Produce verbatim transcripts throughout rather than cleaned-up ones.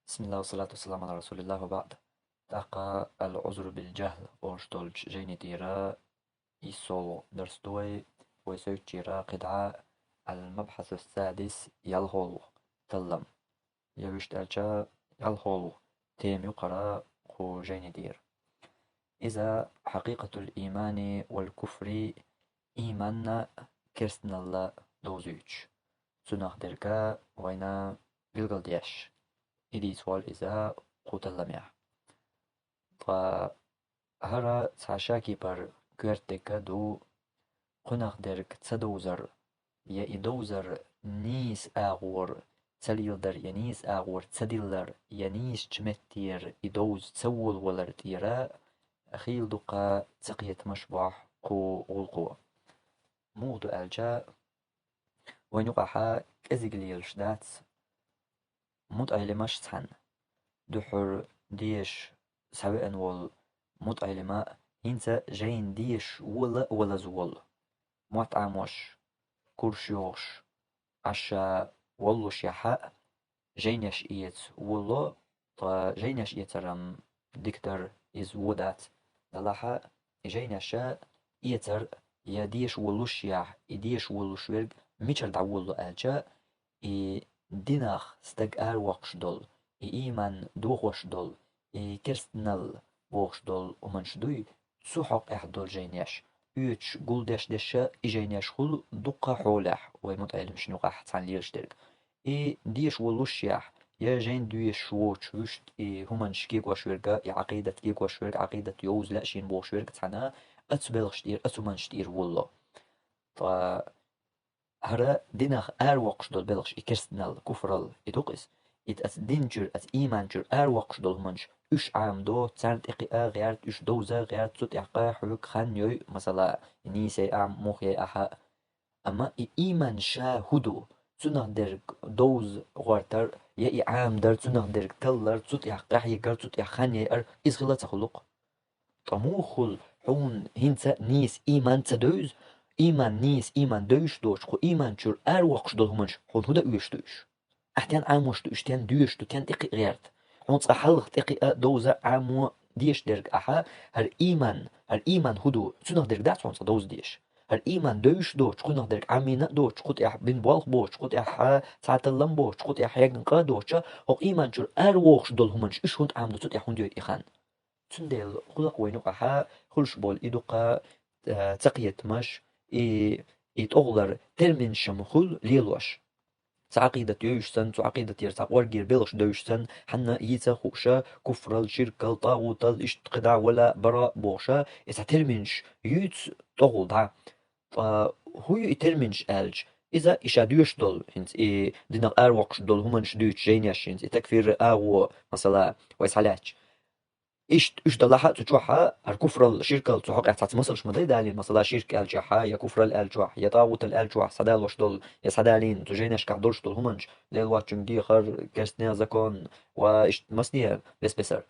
بسم الله والصلاة والسلام على رسول الله وبعد. ТӀаккха العذر بالجهل олуш долчу жайни тӀера иссолгӀа дарс ду вай, вай севцчера кхидӀа المبحث السادس, ялхолгӀа таллам. Я вуьшта аьлча, ялхолгӀа тема ю кхара кху жайни тӀера. Иза حقيقة الإيمان والكفر, ийманна керстаналла довзуьйтуш. Цунах дерг вайна билгалдеш, и дийцахьол иза кху талламехь. Ткъа хӀара цхьа шакипар коьртаниг ду, кхунах дерг ца довзар, я и довзар нийса агӀор ца леладар, я нийса агӀор ца диллар, я нийсачу меттера и довза ца волавалар тӀера хийла дукха цакхетамаш бохьу кху гӀуллакхо. Муха ду аьлча, вайн юкъахь кӀезиг лелаш дац мутаӀелимаш цхьаьна. Дуьххьара деша схьавеана волу мутаӀелима хӀинца жайна деша вала а валаза волу. МоттӀамош, курсаш йохуш, Ӏаш воллушехь а, жайнеш эца волало, ткъа жайнеш эцар-м дика дара, иза вон дац. Делахь а, и жайнеш эцар я деша воллушехь, и деша воллуш верг мичара дӀаволало аьлча, и динах стаг аравоккхуш долу, и ийман дохош долу, и керстаналла бохуш долу хӀуманаш дуй, цу хьокъехь долу жайнеш, оьцуш гулдеш дерш а и жайнеш хуьлу дуккха а хьолехь вай мутаӀелимашна юкъахь цхьаьна лелаш дерг. И деша воллушехь, я жайна доьшуш воцуш вуьшта и хӀуманаш кегош верг а, и Ӏакъидат кегош верг, Ӏакъидат йовза лаьа шена бохуш верг а цхьаьна, оцу белхаш тӀера, оцу хӀуманаш тӀера волало. Ткъа хӀара динах аравоккхуш долу белхаш, и керстаналла, куфралла, и ду-кх иза. И оцу дин чуьра, оцу ийман чуьра аравоккхуш долу хӀуманаш, уьш Ӏамадо, царна тӀекхиа гӀерта, уьш довза гӀерта, цу тӀехь хьоьга хан йой, масала, нийса яй ахьа, муха яй ахьа. Амма и ийман ша хӀун ду, цунах дерг довза гӀортар, я и Ӏамадар, цунах дерг таллар, цу тӀехь къахьегар, цу тӀехь хан яйар, иза хила а ца хуьлу-кх. Ткъа муха хуьлу хьуна хӀинца нийса ийман ца девза? Ийман нийса, ийман девзаш доцуш, кху ийман чуьра аравоккхуш долу хӀуманаш хьуна хӀун дан оьшуш ду уьш? Ахьа стенна Ӏамош ду уьш, стенна доьшуш ду, стенна тӀекхиа гӀерта? Хьуна цкъа хьалха тӀекхиа, довза, Ӏамо дезаш дерг ахьа, хӀара ийман, хӀара ийман хӀун ду, цунах дерг дац хьуна цкъа довза дезаш? ХӀара ийман девзаш доцуш, кхунах дерг Ӏамийна а доцуш, кху тӀехь бина болх боцуш, кху тӀехь цхьа таллам боцуш, кху тӀехь хьегна къа а доцуш, хӀокху ийман чуьра аравохуш долу хӀуманаш уьш хӀунда Ӏамадо, цу тӀехь хӀунда йой и хан? Цундела хӀуллакх вайн юкъахь хуьлуш болу и дуккха, э, цакхетамаш, и, и тӀогӀлар терминаш-м хуьлу лелош. Цхьа Ӏакъидат йовзуш санна, цу Ӏакъидатера цхьа кӀоргера белхаш девзаш санна, хьанна йийца а хууш, куфрал, ширкал, тӀагӀутал, иштта кхидӀа вала, бара бохуш, и цхьа терминаш юьйцу тӀогӀал дӀа. Ткъа хӀун ю и терминаш аьлча? Иза и ша доьшуш долу, хӀинца и динах аравоккхуш долу хӀуманаш дуьйцу жайнеш, хӀинца и такфир, агӀо, масала, вай схьалаьцча. Иштта уьш далахь а цу чохь, хӀара куфрал, ширкал цу хьокъехь цхьацца масалш ма дай далийна, масала, ширк аьллачохь, я куфрал аьллачохь, я тӀагӀутал аьллачохь схьадалош долу, я схьадалийна цу жайнашкахь долуш долу хӀуманаш, Делан воцчунга дехар, керстанийн закон ва иштта масане бес-бесар.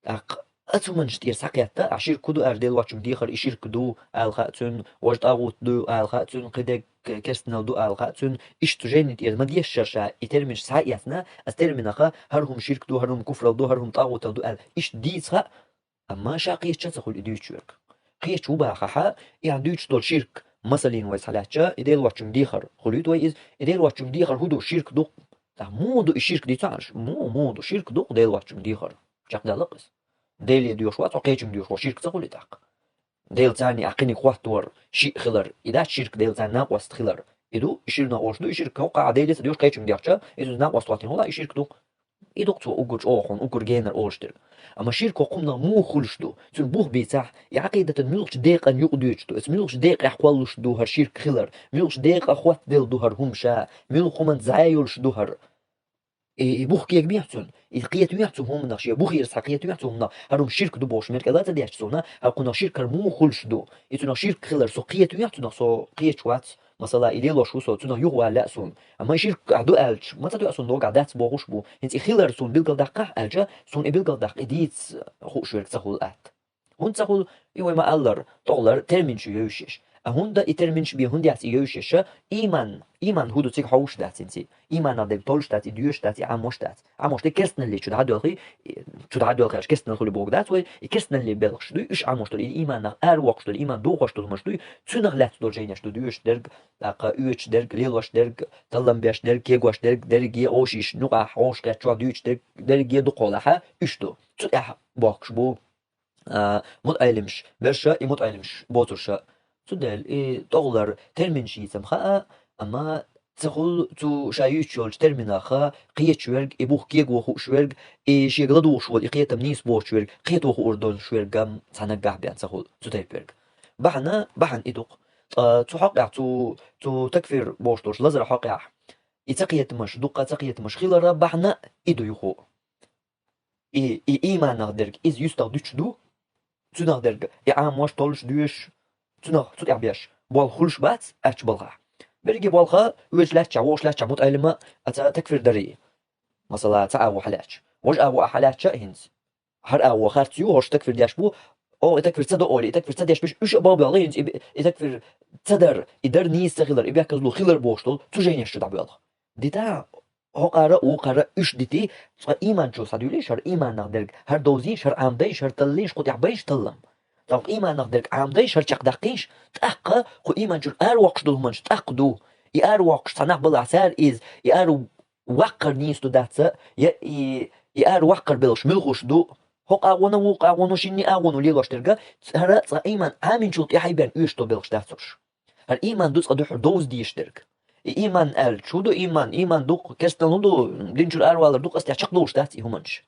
ТӀаккха оцу хӀуманаш тӀера схьакхетта, ахьа ширк хӀун ду аьлча, Делан воцчунга дехар и ширк ду ала хаьа цуьнан, важа тӀагӀут ду ала хаьа цуьнан, кхидерг керстанал ду ала хаьа цуьнан, иштта цу жайни тӀера ма дешшара ша и терминаш схьа а эцна, оцу терминах хӀара хӀума ширк ду, хӀара хӀума куфрал ду, хӀара хӀума тӀагӀутал ду аьлла, иштта дийца хаьа, амма ша кхеташ а ца хуьлу и дуьйцуш верг. Кхеташ ву бахахь, и ахьа дуьйцуш долу ширк, масаллина вай схьалаьцча, и Делан воцчунга дехар хуьлуьйту вай иза, и Делан воцчунга дехар хӀун ду, ширк ду-кх. ТӀаккха муха ду и ширк дийца Ӏаш? Муха, муха ду, ширк ду-кх Делан воцчунга дехар. Чекхдаьлла-кх иза. Деле доьшуш вац хьо, кхечуьнга доьшуш вац, ширк ца хуьлу и тӀаккха? Делаца цхьаьна ахь кхиниг хӀоттор шиъ хилар, и дац ширк, Делаца цхьаьна накъост хилар. И ду, и ширнах олуш ду, и ширк хӀокху ахь Деле ца доьшу, кхечуьнга дехча, иза накъост хӀоттийна хуьлу, и ширк ду. И ду-кх цо уггар чӀогӀа хьуна, уггар генара олуш дерг. Амма ширк хӀокху хӀуманах муха хуьлуш ду? Цуьнан бух бийцахь, и Ӏакъидатан муьлхачу декъан юкъадоьдуш ду, оцу муьлхачу декъехь кхоллалуш ду хӀара ширк хилар, муьлхачу декъа хӀоттаделла ду хӀара хӀума ша, муьлха хӀуманца зӀе йолуш ду хӀара. И, и бух кегабехьа цунна, и кхетавехьа цу хӀуманах, шен бухера схьа кхетавехьа цу хӀуманах, хӀара хӀума ширк ду бохуш мел кӀел а ца детташ цунна, хӀара кхунах ширк хӀара муха хуьлуш ду? И цунах ширк хилар со кхетавехьа цунах, со кхеташ вац, масала, и лелош ву со, цунах юхавала лаьа суна. Амма и ширк ахь ду аьлча, ма ца тоьа суна, догахь дац бохуш бу. ХӀинца и хилар суна билгалдаккхахь аьлча, суна и билгалдаккха и дийца хууш верг ца хуьлу атта. ХӀунда ца хуьлу, и вай ма-аллара, тӀогӀлар терминаш ю йовзуш. А хӀунда и терминаш бе, хӀунда яц и йовшеша, иман, иман хӀу ду цига хьовш дац хӀинца. Иманах дерг толш дац, и доьш дац, и Ӏамош дац. Ӏамош де керстаналле чу дӀадоьлхий, чу дӀадоьлхеш керстанал хули боху дац вай, и керстаналле белхаш дуй, уьш Ӏамош долу, и иманах аравоккхуш долу, иман дохош долу хӀуманаш дуй, цунах лаьцна долу жайнаш ду доьш дерг, тӀаккха оьцуш дерг, лелош дерг, таллам беш дерг, кегош дерг, дерриге гӀошиш, нукъахь гӀош кхетчохь дуьйцуш дерг, дерриге дукхахьолахьа, уьш ду. Цу тӀехь бохкуш бу. А, мутаӀелимаш берша, и мутаӀелимаш боцурша. Цундела и тӀогӀлар терминаш йийцам хаьа, амма ца хуьлу цу ша юьйцуш йолчу терминаха кхеташ верг, и бух кего хууш верг, и шега ладугӀуш волу, и кхетам нийса боцуш верг, кхето хуур долуш верг гам цхьа наггахь бен ца хуьлу, цу тайпа верг. Бахьана, бахьана и ду-кх. Ткъа цу хьокъехь, цу, цу такфир бохуш долуш лазар хьокъехь, и цакхетамаш, дуккха цакхетамаш хилара бахьана и ду юху. И, и иманах дерг иза юьстах дуьтуш ду, цунах дерг и Ӏамош, толлуш, доьшуш, цунах цу тӀехь беш болх хуьлуш бац аьллачу балхахь. Берриге болх оьцуш лаьттачохь, вогӀуш лаьттачохь мутаӀелима а ца такфир дарий. Масала, цхьа агӀо хьалаьцча. Важа агӀо ахь хьалаьцча а хӀинца. ХӀара агӀо харц ю, хӀорш такфир деш бу, оха и такфир ца до олий, и такфир ца деш беш, уьш а боху боьлху хӀинца и, и такфир ца дар, и дар нийса ца хилар, и бехказло хилар бохуш долу, цу жайнаш чу дӀабоьлху. Дита, хӀокхара а, вукхара а уьш дитий, цкъа иман чу схьадуьйлий, шара иманах дерг хӀара довзийша, хӀара Ӏамадайша, хӀара таллийша, кху тӀехь байша таллам. Цкъа иманах дерг Ӏамадайша, хӀара чекхдаккхийша, тӀаккха кху иман чуьра аравоккхуш долу хӀуманаш тӀаккха ду. И аравоккхуш цхьа нах балахь цара иза, и араваккхар нийса ду дац, я и, и араваккхар белхаш муьлхуш ду. ХӀокху агӀоно, вукху агӀоно, шинне агӀоно лелош дерг, хӀара цкъа иман Ӏаминчул тӀаьхьа бен оьшуш долу белхаш дац уьш. ХӀара иман ду цкъа дуьххьара довза дезаш дерг. И иман аьлча хӀун ду иман? Иман ду-кх, керстанал хӀун ду, дин чуьра аравалар ду-кх, ас тӀехь чекхдолуш дац и хӀуманаш.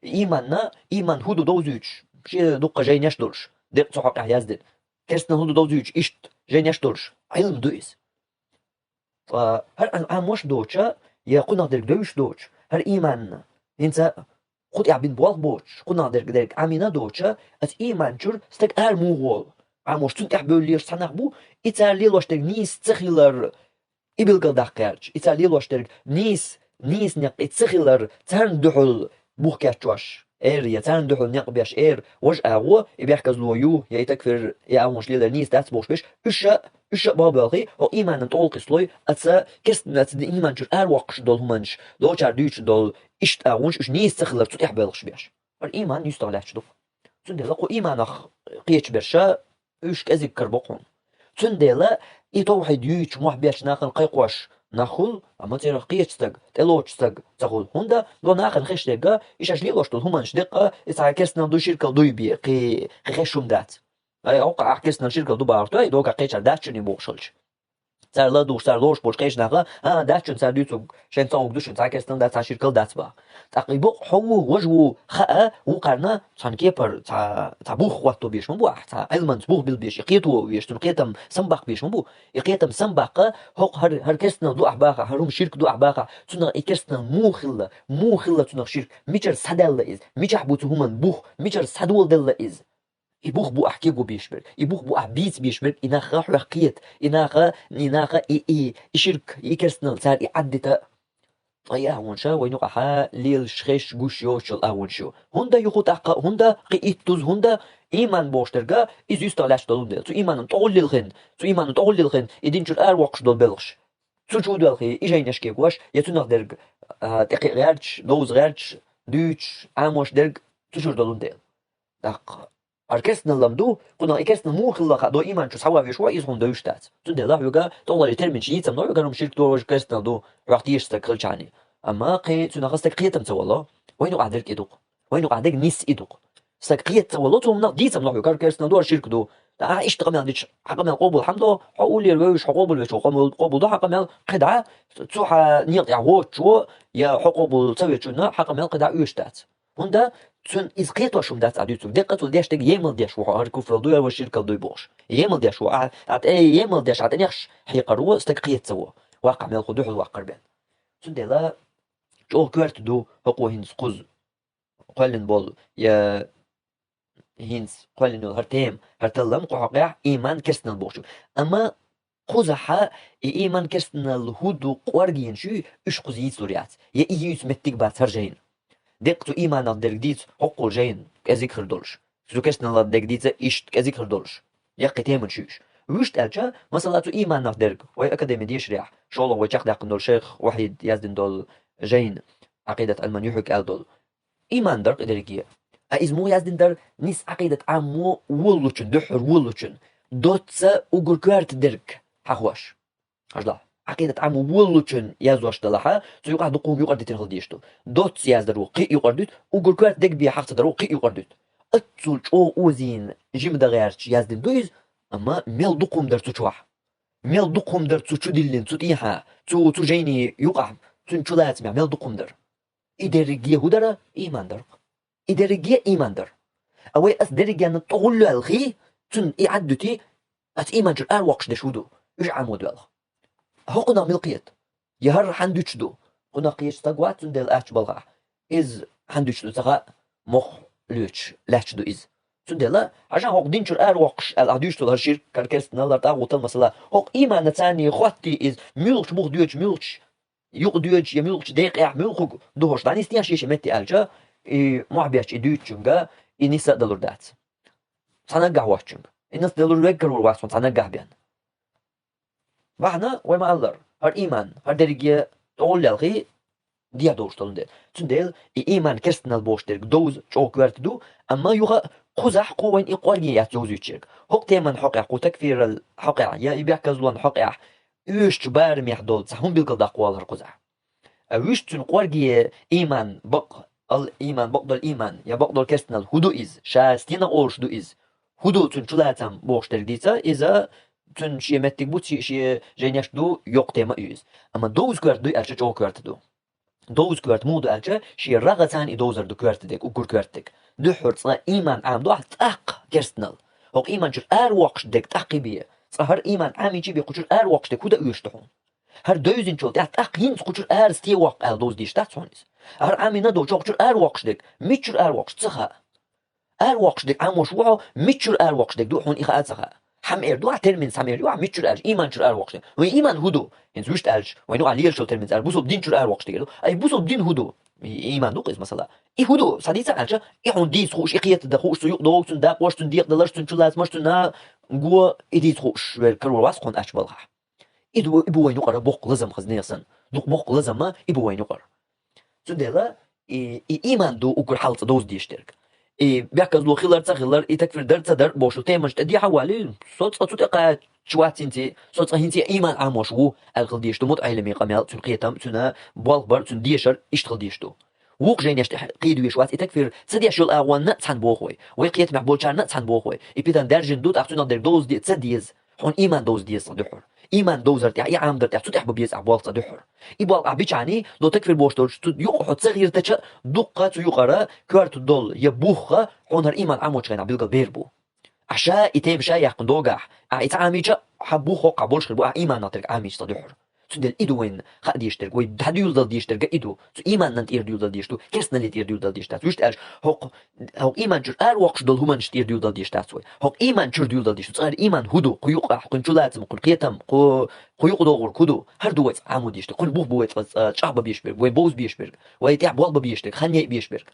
И иманна, иман хӀун ду довзуьйтуш, шен дуккха жайнеш долуш, декъа цу хьокъехь яздина. Керстанал хӀун ду довзуьйтуш, иштта жайнеш долуш, Ӏилма ду иза. Ткъа хӀара Ӏамош доцуш, я кхунах дерг девзаш доцуш, хӀара иманна, хӀинца кху тӀехь бина болх боцуш, кхунах дерг, дерг Ӏамийна доцуш, аса иман чуьра стаг ара муха волу? Ӏамош цунна тӀехь бевллера цхьа нах бу, и цара лелош дерг нийса ца хилар, и билгалдаккха гӀерташ, и цара лелош дерг нийса, нийса некъ и ца хилар, царна дуьхьал бух кечдош эр, я царна дуьхьал некъ беш эр, важа агӀо, и бехказло ю, я и такфир, и агӀонаш лелар нийса дац бохуш беш, уьш а, уьш а боху боьлхий, хӀокху иманан тӀе гӀуллакх йисалой, аса керстанаца иман чуьра аравоккхуш долу хӀуманаш, долчара дуьйцуш долу иштта агӀонаш, уьш нийса ца хилар цу тӀехь боьлхуш беш. ХӀара иман юьстах лаьтташ ду. Цундела кху иманах кхеташ берш, уьш кӀезиг карабо хьуна. Цундела и тавхьид юьйцуш мохь бечу нахана кхайкхош нах хуьлу, амма церах кхечу стаг, тӀелоцу стаг ца хуьлу. ХӀунда, до нахана хезаш дерг, и шаьш лелош долу хӀуманаш декъа, и цхьа керстанал ду, ширкал дуй бен, кхин, кхин хезаш хӀума дац. Ай, хӀокху ахь керстанал, ширкал ду бахарх, и догӀа кхечара дац шуна бохуш хилча. Цара ладугӀуш, цара лоруш болчу кхечу наха, а, дац шуна цара дуьйцург, шайн цӀа гӀуг ду шуна, цхьа керстанал дац, цхьа ширкал дац баха. ТӀаккха и бокъ хьо ву, важа ву, хаа, вукхарна цхьана кепара цхьа, цхьа бух хӀотто беш ма бу ахь, цхьа Ӏилманца бух билла беш, и кхето веш, цуьнан кхетам самабаккха беш ма бу. И кхетам самабаккха, хӀокху хӀара, хӀара керстанал ду ахь бахахь, хӀара хӀума ширк ду ахь бахахь, цунах и керстанал муха хилла, муха хилла цунах ширк, мичара схьадаьлла иза, мичахь бу цу хӀуманна бух, мичара схьадоладелла иза. И бух бу ахь кего беш берг, и бух бу ахь бийца беш берг, и наха хьоьх кхета, и наха, и наха, и, и, и ширк, и керстанал цара и Ӏаддита. Ткъа и агӀонаш вайн юкъахь лелаш, хезаш, гуш йоцуш йолу агӀонаш ю. ХӀунда юху тӀаккха, хӀунда кхин иттуза, хӀунда иман бохуш дерг, иза юьстах лаьтташ долун дела. Цу иманан тӀе гӀуллакх хилла, цу иманан тӀе гӀуллакх хилла, и дин чуьра аравоккхуш долу белхаш. Цу чу доьлхий, и жайнаш кегош, я цунах дерг, а, тӀекхиа гӀерташ, довза гӀерташ, дуьйцуш, Ӏамош дерг цу чуьра долун дела. ТӀаккха хӀара керстанал-м ду, кхунах и керстанал муха хилла хаа, до иман чу схьаван веш ву, иза хьуна девзаш дац. Цундела хьоьга тӀе гӀуллакх терминаш йийцам но, хьоьга хӀума ширк дохуш, керстанал ду, хьох тешаш стаг хилчахьана. Амма кхин цунах стаг кхетам ца вало, вайна юкъахь дерг и ду-кх. Вайна юкъахь дерг нис и ду-кх. Стаг кхета ца вало, цу хӀуманах дийцам но хьоьга, хӀара керстанал ду, хӀара ширк ду. ТӀаккха ахь иштта къамел дича, хьан къамел къобал хьан до, хьо уллера вевзаш, хьо къобал веш ву, къамел къобал до хьан къамел, кхидӀа, цу хьан некъа тӀехь воцучо, я хьо къобал ца вечунна, хьан къамел кхидӀа оьшуш дац. ХӀунда цунна иза кхетош хӀума дац ахь дуьйцург. Деккъа цо деш дерг емал деш ву хьо, хӀара куфр ду, я ширкал дуй бохуш. Емал деш ву, ахь, ахь тӀе емал деш, ахь тӀе нехаш хьекхар ву, стаг кхета ца во. Ваккхахь мел хӀу дуьхьал ваккхар бен. Цундела чӀогӀа коьрта ду хӀокхо хӀинца кхуза кхоьллина болу, я хӀинца кхоьллина йолу хӀара тема, хӀара таллам кху хьокъехь иман, керстанал бохучу. Амма кхузахьа и иман, керстанал хӀу ду кӀоргенаш ю, уьш кхуза йийцалур яц. Я и йийца меттиг бац хӀара жайна. Деккъа цу иманах дерг дийца хӀоккхул жайна кӀезиг хир долуш. Цу керстаналах дерг дийца иштта кӀезиг хир долуш. Яккхий теманаш ю уьш. Вуьшта аьлча, масала, цу ийманах дерг, вай академи дешарехь, шолгӀа вай чекхдаьккхина долу шайх Вахьид яздина долу жайна, Ӏакъидат Ӏилман юьхьиг аьлла долу. Ийман дар-кх и дерриге. А иза муха яздина дара? Нийса Ӏакъидат Ӏаммо воллучун, дуьххьара воллучун. Доцца уггар коьрта дерг хьахош. Хьажал, Ӏакъидат Ӏаммо воллучун яздеш далахь, цу юкъахь дукха хӀума юкъара дитина хила дезаш ду. Доцца яздар ву кхин а юкъара дуьту, уггар коьрта дерг бен хьахца дар ву кхин а юкъара дуьту. Аццул чӀогӀа озийна жима дан гӀерташ яздина ду иза, амма мел дукха хӀума дара цу чохь. Мел дукха хӀума дара цу чу диллина, цу тӀехьа, цу, цу жайни юкъахь, цуьнан чулацамехь мел дукха хӀума дара. И дерриге хӀун дара? Ийман дара-кх. И дерриге ийман дара. А вай ас дерригенна тӀе гӀуллоьлхий, цунна и Ӏад дуьтий, ас ийман чуьра аравоккхуш дерш хӀун ду? Уьш Ӏамо доьлху. ХӀокхунах мила кхета? Я хӀара хьан дуьтуш ду? Кхунах кхеташ стаг вац, цундела ачча балхахь. Иза хьан дуьтуш ду ца хаьа, мох лоьцуш лаьтташ ду иза. Цундела, хьажа хӀокху дин чуьра аравоккхуш аьлла, ахь дуьйцуш долу хӀара ширк, хӀара керстанал, хӀара тӀагӀутал, масала, хӀокху ийманна царний хӀоттий иза, муьлхачу бух доьдуш, муьлхачу юкъа доьдуш я муьлхачу декъехь муьлхарг ду хӀорш дӀанисдеш шен-шен метте аьлча, и мохь бетташ и дуьйцучуьнга, и нисса а далур дац. Цхьа наггахь воцчуьнга. И нисса далур веггар вур вац хьуна цхьа наггахь бен. Бахьана вай ма-аллара, хӀара ийман, хӀара дерриге тӀе гӀуллоьлхий, дехьа долуш долун дела. Цундела и ийман керстанал бохуш дерг довза чӀогӀа коьрта ду, амма юха кхузахь кху вайна и къорге яц йовзуьйтуш ерг. ХӀокху теман хьокъехь, кху такфирал хьокъехь, я и бехказлон хьокъехь, оьшучу барамехь долу цхьа хӀума билгалдаккха волу хӀара кхузахь. А вуьшта цуьнан къорге ийман бакъ, ал ийман бакъдолу ийман, я бакъдолу керстанал хӀун ду иза, ша стенах олуш ду иза, хӀун ду цуьнан чулацам бохуш дерг дийца, иза цуьнан шен меттиг бу, шен, шен жайнеш ду, йоккха тема а ю иза. Амма довза коьрта дуй аьлча, чӀогӀа коьрта ду. Довза коьрта муха ду аьлча, шен рагӀацарна и довзар ду коьрта дерг, уггар коьрта дерг. Дуьххьара цкъа ийман Ӏамадо ахь, тӀаккха керстанал. ХӀокху ийман чуьра аравоккхуш дерг тӀаккха бе. Цкъа хӀара ийман Ӏамийча бе, кху чуьра аравоккхуш дерг хӀун дан оьшуш ду хьуна? ХӀара девзинчул тӀаьхьа тӀаккха хӀинца кху чуьра ара стен воккху аьлла довза дийш дац хьуна иза. ХӀара Ӏамийна долчохь кху чуьра аравоккхуш дерг, миччуьра аравоккхуш ца хаьа. Аравоккхуш дерг Ӏамош ву хьо, миччуьра аравоккхуш дерг ду хьуна и хаа а ца хаьа. Хьан эр ду ахь термин, цхьа эр ю ахь, миччуьра аьлча, ийман чуьра аравоккхуш дерг. Вайн ийман хӀун ду? ХӀинца вуьшта аьлча, вайн юкъахь лелаш йолу термин цара, бусалба дин чуьра аравоккхуш дерг ду. Ай, бусалба дин хӀун ду? И-, ийман ду-кх иза, масала. И хӀун ду? Сан дийца аьлча, и хьуна дийца хууш, и кхета дан хууш, цу юкъа догӀу, цуьнан дакъош, цуьнан декъадаларш, цуьнан чулацамаш, цуьнан гуо, и дийца хууш верг карор вац хьуна ачча балхахь. И ду, и бу вайн юкъара боккха лазам, хаза нехан санна. Дукха боккха лазам а и бу вайн юкъара. Цундела и, и ийман ду уггар хьалха цкъа довза дезаш дерг. И бехказло хилар, ца хилар, и такфир дар, ца дар бохуш теманаш тӀе дехьа а валий, со цкъа цу тӀе кхача вац хӀинца, со цкъа хӀинца ийман Ӏамош ву, аьлла хила дезаш ду мутаӀеллими къамел, цуьнан кхетам, цуьнан болх бар, цуьнан дешар иштта хила дезаш ду. Вукху жайнеш тӀе кхийда веш вац, и такфир ца деш йолу агӀонна а цхьаьна боху вай, вай кхетамехь болчарна а цхьаьна боху вай. И питана даьржина ду, тӀаккха цуьнах дерг довза де ца деза. Хьуна ийман довза деза цкъа дуьххьара. Ийман довзар тӀехь, и Ӏамадар тӀехь, цу тӀехь бан беза ахь болх цкъа дуьххьара. И болх ахь бичахьаний, до такфир бохуш долчу цу юкъа хьо ца гӀиртача, дуккха цу юкъара коьрта долу я бух а хьуна хӀара ийман Ӏамочу хенахь билгал бер бу. Ахь ша и тема ша яьккхина догахь, ахь и ца Ӏамийча, хьан бух хӀоккхахь болуш хир бу, ахь ийманах дерг Ӏамийча цкъа дуьххьара. Цундела и ду вайна хаа дезаш дерг, вай дӀадуьйладала дезаш дерг а и ду. Цу ийманан тӀера дуьйладала дезаш ду, керстаналлин тӀера дуьйладала дезаш дац. Вуьшта аьлча, хӀокху, хӀокху ийман чуьра аравоккхуш долу хӀуманаш тӀера дуьйладала дезаш дац вай. ХӀокху ийман чуьра дуьйладала дезаш ду. Цкъа хӀара ийман хӀун ду? Кху юкъахь, кхуьнан чулацам, кхуьнан кхетам, кху, кху юкъа догӀург хӀун ду? ХӀара ду вай цкъа Ӏамо дезаш дерг. Кхуьнан бух бу вай цкъа, цкъа чӀагӀбан безаш берг, вайн бовза безаш берг, вай тӀехь болх бан безаш дерг, хан яйа безаш берг.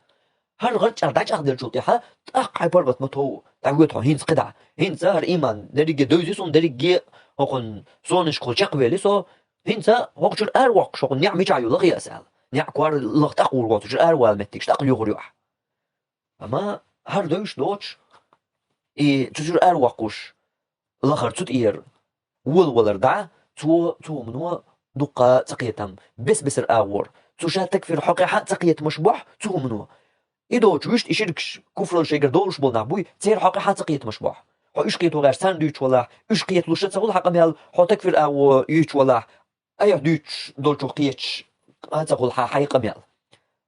ХӀара гӀарчӀ чӀагӀ дӀачӀагӀделлачул тӀаьхьа, тӀаккха хьайн паргӀат ма тов, дӀавоьду хьо хӀинца кхидӀа. ХӀинца хӀара ийман дерриге девзи суна, дерриге хӀокхуьнан сонашкахула чекхвели со, хӀинца хӀокху чуьра аравоккхуш, хӀокхуьнан неӀ мичахь ю лахе аса аьлла. НеӀ кор лаха тӀаккха гӀур воцучуьра аравала меттигаш тӀаккха лоьхур ю ахь. Амма хӀара девзаш доцуш, и цу чуьра аравоккхуш, лахара цу тӀера волавалар дӀа, цо, цу хӀумано дуккха цакхетам, бес-бесара агӀор. Цу ша такфир хьокъехь а цакхетамаш бохь цу хӀумано. И доцуш вуьшта и ширкаш, куфрал шайгара долуш болу нах буй, церан хьокъехь а цакхетамаш бохь. Хьо уьш кхето гӀерташ царна дуьйцуш валахь, уьш кхеталуш а ца хуьлу хьан къамел, хьо такфир агӀо юьйцуш валахь, айхьа дуьйцуш долчух кхеташ а ца хуьлу хьан хьайн къамел.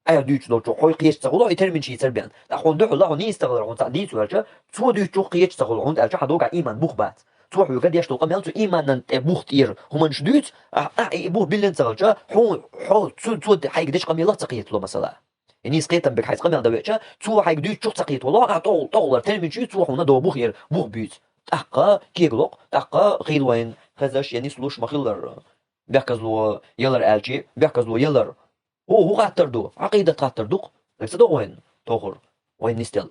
Айхьа дуьйцуш долчух хьо кхеташ ца хуьлу, и терминаш йийцар бен. Ткъа хьуна дуьхьал хьо нийса ца хилар, хьуна цхьаъ дийцар аьлча, цо дуьйцучух кхеташ ца хуьлу, хьуна аьлча хьан догахь ийман бух бац. Цо хьоьга деш долу къамел цу ийманан тӀе бух тӀера хӀуманаш дуьйцу, ахь, ахь и бух биллина ца хилча, хьо, хьо цу, цо хьайга дечу къамелах ца кхетало, масала. И нийса кхетам берг хьайца къамел дан веача, цо хьайга дуьйцучух ца кхетало, ахь тӀогӀ-, тӀогӀлар терминаш юьйцу, цо хьуна догӀу бух яр, бух буьйцу. ТӀаккха кегалокх, тӀаккха хийла вайн хезаш я нислуш ма-хиллара. Бехказло ялар аьлчи, бехказло ялар. ХӀу, хӀу хаттар ду? Ӏакъидат хаттар ду-кх. Дерг ца догӀу вайн тохур, вайн нисделла.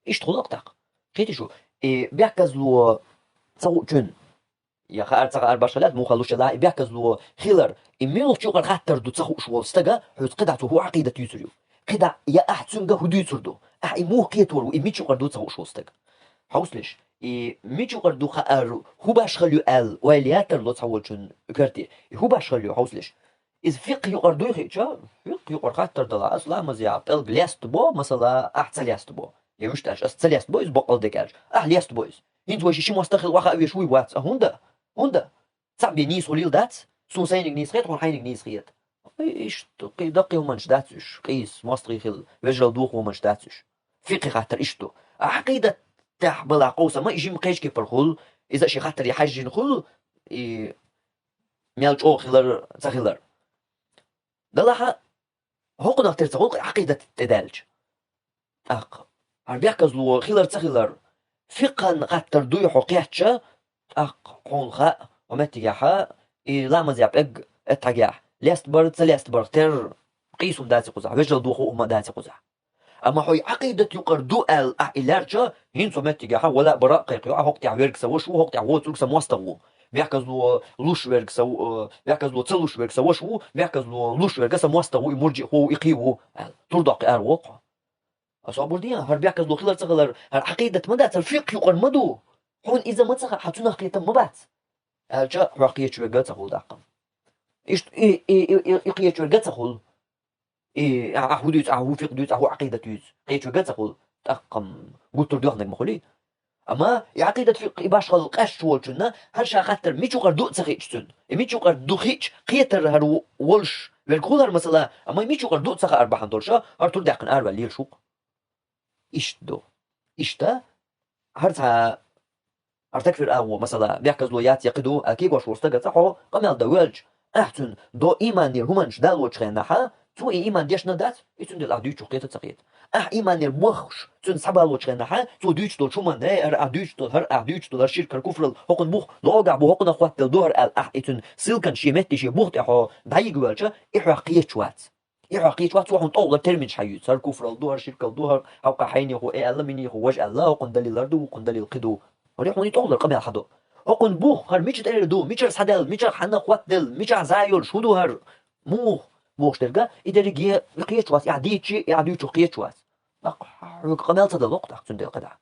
Иштта хуьлу-кх тӀаккха. Кхетий шу? И бехказло ца хуучун, я хаар ца хаар башха лаьтта, муха луш лаьтта, и бехказло хилар, и муьлхача юкъара хаттар ду ца хууш волу стага, хьоьца кхидӀа цо хӀун Ӏакъидат юьйцур ю? КхидӀа я ахь цуьнга хӀун дуьйцур ду? Ахь и муха кхетор ву, и мича юкъара ду ца хууш волу стаг? Хьовсалаш, и мича юкъара ду хаар, хӀун башхалла ю аьлла, ойла яттар ло цхьаволчун коьрте, и хӀун башхалла ю, хьовсалаш. Иза фикъхӀ юкъара дуй хиъча, фикъхӀ юкъара хаттар дала, ас ламазехь пӀелг лестабо, масала, ахь ца лестабо. Я вуьшта аьлча, ас ца лестабо иза, боккъал дерг аьлча, ахь лестабо иза. ХӀинца вай ши, ши мостагӀа хила охьа а веш вуй вац, а хӀунда? ХӀунда? Цхьаъ бен нийса хуьлийла дац, суна сайниг нийса хета, хьуна хьайниг нийса хета. Ай, иштта, кхин даккхий хӀуманаш дац уьш, къийса мостагӀий хила, вежарал доху хӀуманаш дац уьш. ФикъхӀи хаттар иштта ду. Ӏакъидат тӀехь балахь къовсама, и жима кхечу кепара хуьлу, иза а шен хаттаре хьаьжжина хуьлу, и мел чӀогӀа хилар, ца хилар. Далахьа, хӀокхунах тера ца хуьлу Ӏакъидат тӀедаьлча. ТӀаккха, хӀара бехказло хилар, ца хилар, фикъхӀан хаттар дуй хьо кхетча, тӀаккха хьуна хаьа, хьо меттигехьа, и ламазехь пӀелг эттхьагехь, лестабар, ца лестабарх терра къийса хӀума дац кхузахь, вежарал доху хӀума дац кхузахь. Амма хьо и Ӏакъидат юкъара ду аьлла ахь и лаьрча, хӀинца хьо меттигехьа вала а бара а кхайкхайо, ахь хӀокху тӀехь верг сан ваша ву, хӀокху тӀехь воцург сан мостагӀа ву. Бехказло луш верг сан, э, бехказло ца луш верг сан ваша ву, бехказло луш верг сан мостагӀа ву, и мурджиъхо ву, и кхин ву, аьлла. Тур доккхий ара воккху хьо. Аса а бур ден, хӀара бехказло хилар, ца хилар, хӀара Ӏакъидат ма дац, хӀара фикъхӀ юкъара ма ду. Хьуна иза ма ца хаьа, хьан цунах кхетам ма бац. Аьлча, хьох кхечу верг ца хуьлу тӀаккха. Иштта и, и, и, и, и кхечу верг ца хуьлу. И, а, ахь хӀун дуьйцу, ахь хӀун фикъхӀ дуьйцу, ахь хӀун Ӏакъидат юьйцу, кхечу верг ца хуьлу, тӀаккха гуттар а доьхнарг ма хуьлий. Амма и Ӏакъидат, фикъхӀ, и башхалла къаьсташ волчунна, хӀара ша хаттар мича юкъара ду а ца хиъча цуьнан, и мича юкъара ду хиъча, кхетар хӀара волуш верг хуьлу хӀара, масала, амма и мича юкъара ду а ца хаар бахьана долуша, хӀара тур даьккхина араваьлла лелаш ву-кх. Иштта ду. Иштта, хӀара цхьа, хӀара такфир агӀо, масала, бехказло яц я кхин ду аьлла кегош волу стага цкъа хьо къамел дан воьлча, ахь цуьнан до ийманера хӀуманаш далочу хенахьа, цо и ийман дешна дац, и цундела ахь дуьйцучух кхета а ца кхета. Ахь ийманера бохуш, цуьнан схьабалочу хенахьа, цо дуьйцуш долчу хӀуманна, э, хӀара ахь дуьйцуш долу, хӀара ахь дуьйцуш долу, хӀара ширк, хӀара куфрал, хӀокхунна бух, логахь бу, хӀокхунах хоттаделла ду хӀара аьлла, ахь и цуьнан силкан шен метте, шен бух тӀе хьо дӀайига воьлча, и хьох кхеташ вац. И хьох кхеташ вац, цо хьуна тӀовлар терминаш хьайуьйцу. ХӀара куфрал ду, хӀара ширкал ду, хӀара хьалха хьайнехула э аьлла, минехула важа аьлла, хӀокхунна далил хӀара ду, хӀокхунна далил кхин ду. ХӀара хьуна и тӀовлар къамел хьадо. ХӀокхунна бух, хӀара мича тӀера ду, мичара схьадаьлла, мичара хьанна хоттаделла, мичахь зӀе йолуш, хӀун ду хӀара? Муха? Бохуш дерг, и дерриге и кхеташ вац, и ахь дийцича, и ахь дуьйцучух кхеташ вац. ТӀаккха хьоьга къамел ца дало-кх тӀаккха цундела кхидӀа.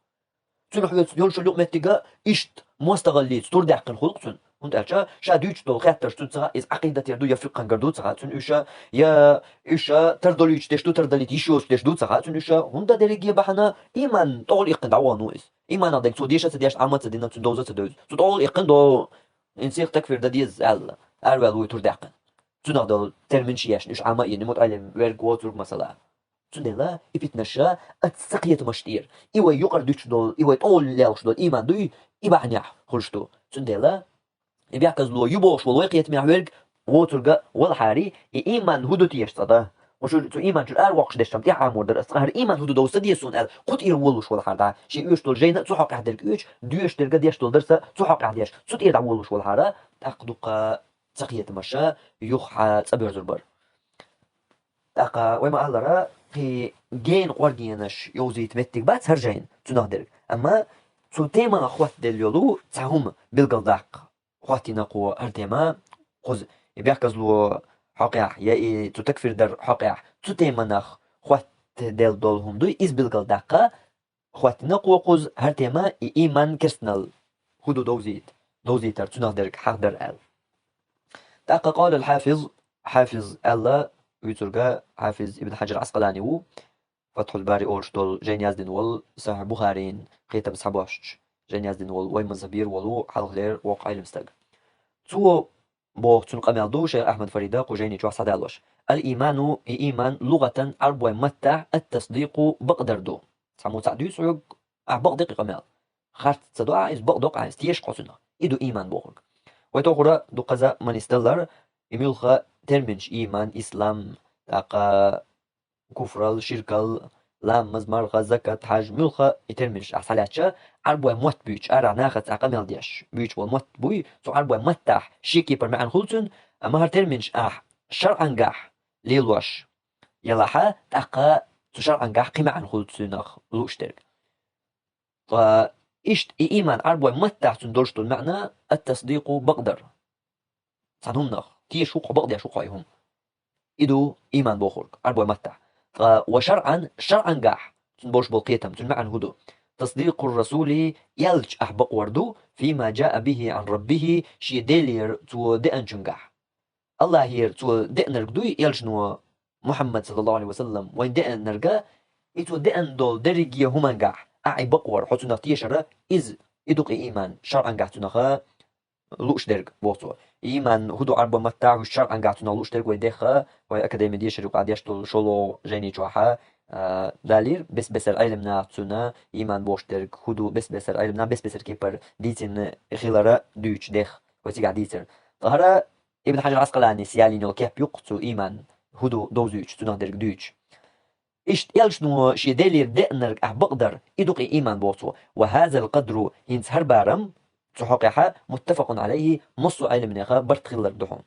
Цуьнан хьоьца йолуш йолу юкъаметтиг иштта мостагӀаллица тур даьккхина хуьлу-кх цуьнан. ХӀунда аьлча ша дуьйцуш долу хеттарш цуьнан ца хаьа, иза Ӏакъидатера ду я фикъхӀангара ду ца хаьа цуьнан уьш, я уьш тардолуьйтуш деш ду, тардалийта йиш йоцуш деш ду ца хаьа цуьнан уьш. ХӀунда дерриге бахьана ийман тӀовла иккхина дӀавахана ву иза. Ийманах дерг цо деша а ца деш, Ӏама а ца дина, цуьнан довза а ца девза. Цу тӀовла иккхина до, хӀинца сиха такфир дан деза аьлла, араваьлла вуй тур даьккхина. Цуьнах долу терминаш ешна, уьш Ӏама а йина, мутаӀаллим верг воцург, масала. Цундела и питанаш а ца кхетамаш тӀера, и вай юкъара дуьтуш долу, и вай тӀовла лелхаш долу ийман дуй, и бахьанехь хуьлуш ду. Цундела и бехказло ю бохуш волу вай кхетамехь верг воцург а валахьара, и ийман хӀун ду теша цкъа дан? Кху шу цу ийман чуьра аравоккхуш деш-м тӀаьхьа амур дара ас, цкъа хӀара ийман хӀун ду довза ца деза суна аьлла, кху тӀера волуш валахьара дӀа, шен оьшуш долу жайна а цу хьокъехь дерг оьцуш, доьшуш дерг а деш долу дара сан цу хьокъехь деш, цу тӀера дӀаволуш валахьара, тӀаккха дуккха ца кхетамаш а юха цӀа боьрзур бара. ТӀаккха вай ма-аллара, кхин гена къоргенаш йовзийта меттиг бац хӀара жайна, цунах дерг. Амма цу теманах хоттаделла йолу цхьа хӀума билгалдаккха хӀоттийна кхо хӀара тема, кхуза и бехказло хьокъехь, я и цу такфир дар хьокъехь, цу теманах хоттаделла долу хӀума дуй, иза билгалдаккха, хӀоттийна кхо кхуза хӀара тема, и ийман керстанал хӀун ду довзийта, довзийтар, цунах дерг хьахдар аьлла. ТӀаккха къала ал-Хьафиз, Хьафиз аьлла, вуьйцург а Хьафиз ибн Хьаджар Ӏаскъалани ву, Фатхьул Бари олуш долу жайна яздина волу, Сахьихь Бухарин кхетам схьабошчу жайна яздина волу, вай мазхабера волу, хьалхалера воккха Ӏелам стаг. Цо боху, цуьнан къамел ду, шайх Ахьмад Фарида кху жайни чохь схьадалош: «Ал-ийману», и ийман, лугӀатан, Ӏарбой маттахь, ат-тасдикъу, бакъдар ду. Цхьаммо цхьаъ дуьйцу хьоьга, ахь бакъдо-кх и къамел. Харц ца до ахь иза, бакъдо-кх ахь иза, теша-кх хьо цунах. И ду ийман бохург. Вай тохара дуккхаза манисдаллар, и муьлхха терминаш: ийман, ислам, тӀаккха куфрал, ширкал, ламаз, марха, закат, хьаж, муьлхха и терминаш ахь схьалаьцча, Ӏарбой мотт буьйцу, арахь нахаца ахь къамел деш буьйцу волу мотт буй, цу Ӏарбой маттахь шен кепара маьӀна хуьлу цуьнан, амма хӀара терминаш ахь шарӀангахь лелош елахьа, тӀаккха цу шарӀангахь кхин маьӀна хуьлу цуьнах лууш дерг. Ткъа Иштта и иман Ӏарбой маттахь цуьнан долуш долу маьӀна ат-тасдикъу, бакъдар. Цхьана хӀуманах теша ву хьо, бакъдеш ву хьо и хӀума. И ду иман бохург Ӏарбой маттахь. Ткъа ва шарӀан, шарӀангахь цуьнан болуш болу кхетам, цуьнан маьӀна хӀун ду? Тасдикъур расули, элча ахь бакъвар ду, фима джаа бихи Ӏан раббихи, шен Делера цо деанчуьнгахь. Аллахьера цо деанарг дуй, элчано Мухьаммад саллаллаху Ӏалайхи ва саллам вайна деанарг, и цо деана долу дерриге хӀумангахь ахь и бакъвар, хьо цунах тешара, иза, и ду-кх и иман, шарӀангахь цунах лууш дерг, боху цо. И иман хӀун ду Ӏарбой маттахь, уьш шарӀангахь цунах лууш дерг вай дехха, вай академия дешаран юкъахь деш долу шолгӀа жайни чохь а, далийра, бес-бесара Ӏеламнаха цунна иман бохуш дерг хӀун ду, бес-бесара Ӏеламнаха бес-бесара кепара дийцина хилар дуьйцуш дехха, вай цигахь дийцира. Ткъа хӀара Ибн Хьажар Ӏаскъаланис ялийна йолу кеп ю-кх цу иман хӀун ду довзуьйтуш, цунах дерг дуьйцуш. Иштта элчано шен Делера деанарг ахь бакъдар, и ду-кх и иман, боху цо. Ва хазал къадру, хӀинца хӀара барам, цу хьокъехь, муттафакъун Ӏалайхи, массо а Ӏеламнеха барт хилларг ду хьуна.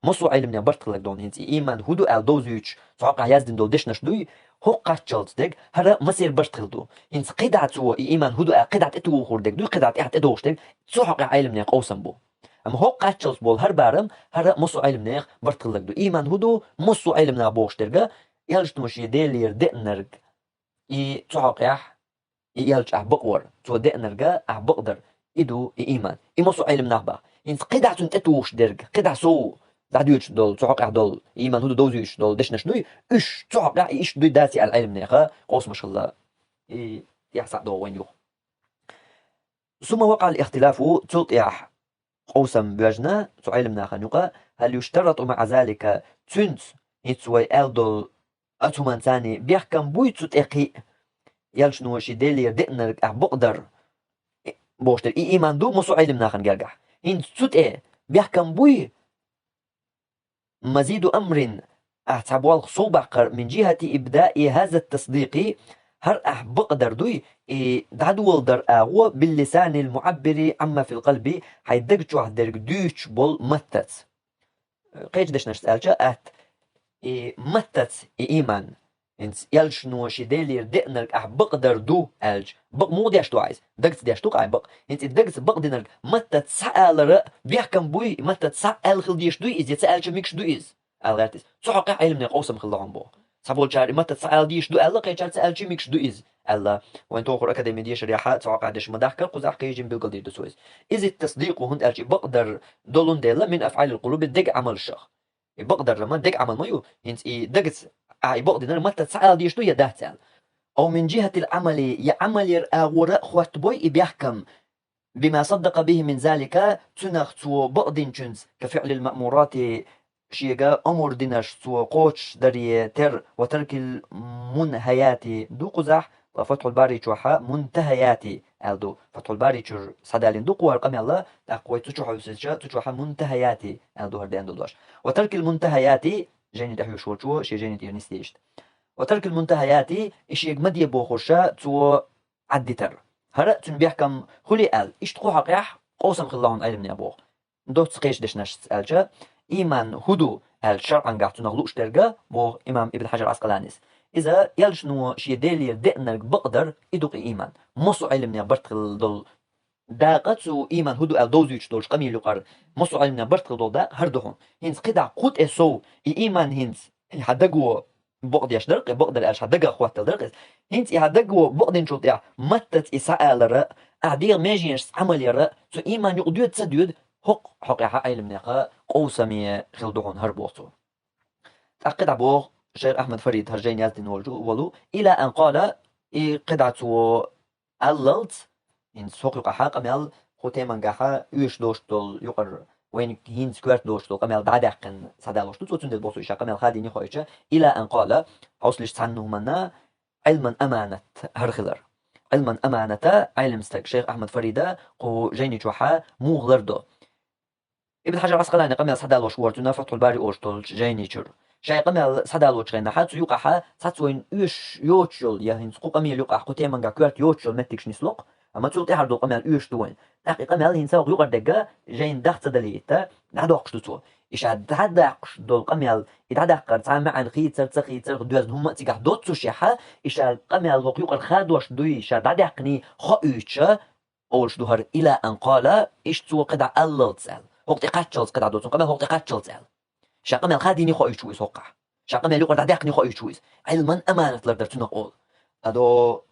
Массо а Ӏеламнех барт хилларг ду хьуна. ХӀинца и иман хӀун ду аьлла довзуьйтуш, цу хьокъехь яздина долу дешнаш дуй, хӀокху кхаччалц дерг, хӀара массеран барт хилла ду. ХӀинца кхидӀа цо и иман хӀун ду аьлла, кхидӀа тӀетухур дерг дуй, кхидӀа тӀехь тӀедогӀуш дерг, цу хьокъехь Ӏеламнех къовсам бу. Амма хӀокху кхаччалц болу хӀара барам, хӀара массо а Ӏеламнех барт хилларг ду. Иман хӀун ду, массо а Ӏеламнаха бохуш дерг, элчано шен Делера деанарг, и цу хьокъехь, и элча ахь бакъвар, цо деанарг ахь бакъдар, и ду и иман. И массо а Ӏеламнаха боху. ХӀинца кхидӀа цунна тӀетухуш дерг, кхидӀа сов дӀадоьдуш долу, цу хьокъехь долу, иман хӀун ду довзуьйтуш долу дешнаш дуй, уьш цу хьокъехь и иштта дуй, дац и аьлла Ӏеламнеха къовсамаш хилла, и тӀехь схьа а догӀу вайн юха. Сумма вакъаӀал ихтилафу, цул тӀаьхьа къовсам боьжна цу Ӏеламнахана юкъа, хӀал юштарату маӀа залика, цуьнца, хӀинца вай аьлла долу оцу хӀуманца бехкам буй цу тӀе кхин а, элчано шен Делера деанарг ахь бакъдар, бохуш дерг, и иман ду массо а Ӏеламнахана гергахь. ХӀинца цу тӀе бехкам буй, мазиду амрин, ахь цхьа болх сов баккхар, мин джихати ибдаи хазат тасдикъи, хӀара ахь бакъдар дуй, и дӀадоладар агӀо, биллисанил муӀаббири Ӏамма фил къалби, хьайн даг чохь дерг дуьйцуш болу маттаца. Кхечу дешнашца аьлча, атта, и маттаца и иман, хӀинца элчано шен Делера деанарг ахь бакъдар ду аьлча, бакъ муха деш ду ахь иза? Дагца деш ду-кх ахь бакъ. ХӀинца и дагца бакъдинарг маттаца схьаалара бехкам буй, маттаца схьа аьлла хила дезаш дуй иза, я ца аьлча мегаш ду иза, аьлла гӀерта иза. Цу хьокъехь Ӏеламнех къовсам хилла хьуна боху. Цхьаболчара и маттаца схьаала дезаш ду аьлла, кхечара ца аьлча мегаш ду иза, аьлла. Вайн тохара академия дешарехь а цу хьокъехь деш ма дахкара, кхузахь кхин жима билгалдийр ду цо иза. Иза тасдикъу, хӀунда аьлча и бакъдар долун дела, мин афӀалил къулуби, дега Ӏамалшах. И бакъдар ма дега Ӏамал ма ю, хӀинца и дагца ахь и бакъдинарг маттаца схьаала дезаш ду я дац аьлла. Ау мин джихатил Ӏамали, я Ӏамалера агӀора а хоттабой и бехкам, бима саддакъа бихи мин залика, цунах цо бакъдинчуьнца, ка фиълил маъмурати, шега омра динарш цо кхочушдаре терра, ва таркил мунхаяти, ду кхузахь, ва Фатхьул Бари чохь мунтахаяти аьлла ду. Фатхьул Бари чуьра схьадалийна ду кху хӀара къамел, тӀаккха вай цу чу хьовсича, цу чохь мунтахаяти аьлла ду хӀара деана долу дош. Ва таркил мунтахаяти, жайни тӀехь йоьшуш волчо шен жайни тӀера нисде иштта. Ва таркил мунтахаяти, и шега ма де бохурш цо Ӏаддитар. ХӀара а цуьнан бехкам хуьлий аьлла, иштта кху хьокъехь къовсам хилла хьуна Ӏеламнех боху. Доцца кхечу дешнашца аьлча, иман хӀун ду аьлла шарӀангахь цунах лууш дерг, боху имам Ибн Хьажар Ӏаскъаланис. Иза элчано шен Делера деанарг бакъдар, и ду-кх и иман. Массо а Ӏеламнех барт хилла долу дакъа, цу иман хӀун ду аьлла довзуьйтуш долчу къамел юкъара массо а Ӏеламнех барт хилла долу дакъа хӀара ду хьуна. ХӀинца кхидӀа кху тӀе сов, и иман хӀинца, и хьан даго бакъдеш дара-кх, бакъдар аьлча хьан дагах хоттал дара-кх иза. ХӀинца и хьан даго бакъдинчул тӀехь маттаца и схьаалара, ахь дегӀан меженашца Ӏамал яра, цу иман юкъа доьду ца доьду, хӀокху хьокъехь Ӏеламнех къовсаме хилла ду хьуна хӀара, боху цо. ТӀаккха кхидӀа боху шайх Ахьмад Фарид, хӀара жайна яздина волчу, волу, ила ан къала, и кхидӀа цо аьллалц, хӀинца хӀокху юкъахь къамел, кху темангахь оьшуш доцуш долу юкъара, вайна хӀинца коьрта доцуш долу къамел дӀадаьккхина схьадалош ду цо, цундела боху цо, и ша къамел хадийна хьо аьлча, ила ан къала, хьовсалаш цхьана хӀуманна, Ӏилман аманат хӀара хилар. Ӏилман аманата, Ӏелам стаг шайх Ахьмад Фарида кху жайни чохь муха лардо. Ибн Хьажар Ӏаскъалани къамел схьадалош вара цуьнан Фатхьул Бари олуш долчу жайни чуьра. Шайн къамел схьадалочу хенахь цу юкъахь цхьацца вайна оьшуш йоцуш йолу, я хӀинца кху къамел юкъахь, кху темангахь коьрта йоцуш йолу меттигаш нисло-кх, амма цул тӀаьхьара долу къамел оьшуш ду вайна. ТӀаккха и къамел хӀинца хӀокху юкъара дерг жайна дах ца далийта, дӀадоккхуш ду цо. И ша дӀадоккхуш долу къамел, и дӀадаккхар цхьа а маьӀна хийцар, ца хийцар, доьзна хӀумма а цигахь доццушехь, и ша къамел хӀокху юкъара хадош дуй, ша дӀадаьккхиний хоуьйтуш, олуш ду хӀара, ила ан къала, иштта цо кхидӀа аллалц аьлла. ХӀокху тӀе кхаччалц кхидӀа ду цуьнан къамел, хӀокху тӀе кхаччалц аьлла. Ша къамел хадийна хоуьйтуш ву иза хӀокхахь. Ша къамел юкъара дӀадаьккхина хоуьйтуш ву иза. Ӏилман аманат лардар цунах олу. Адо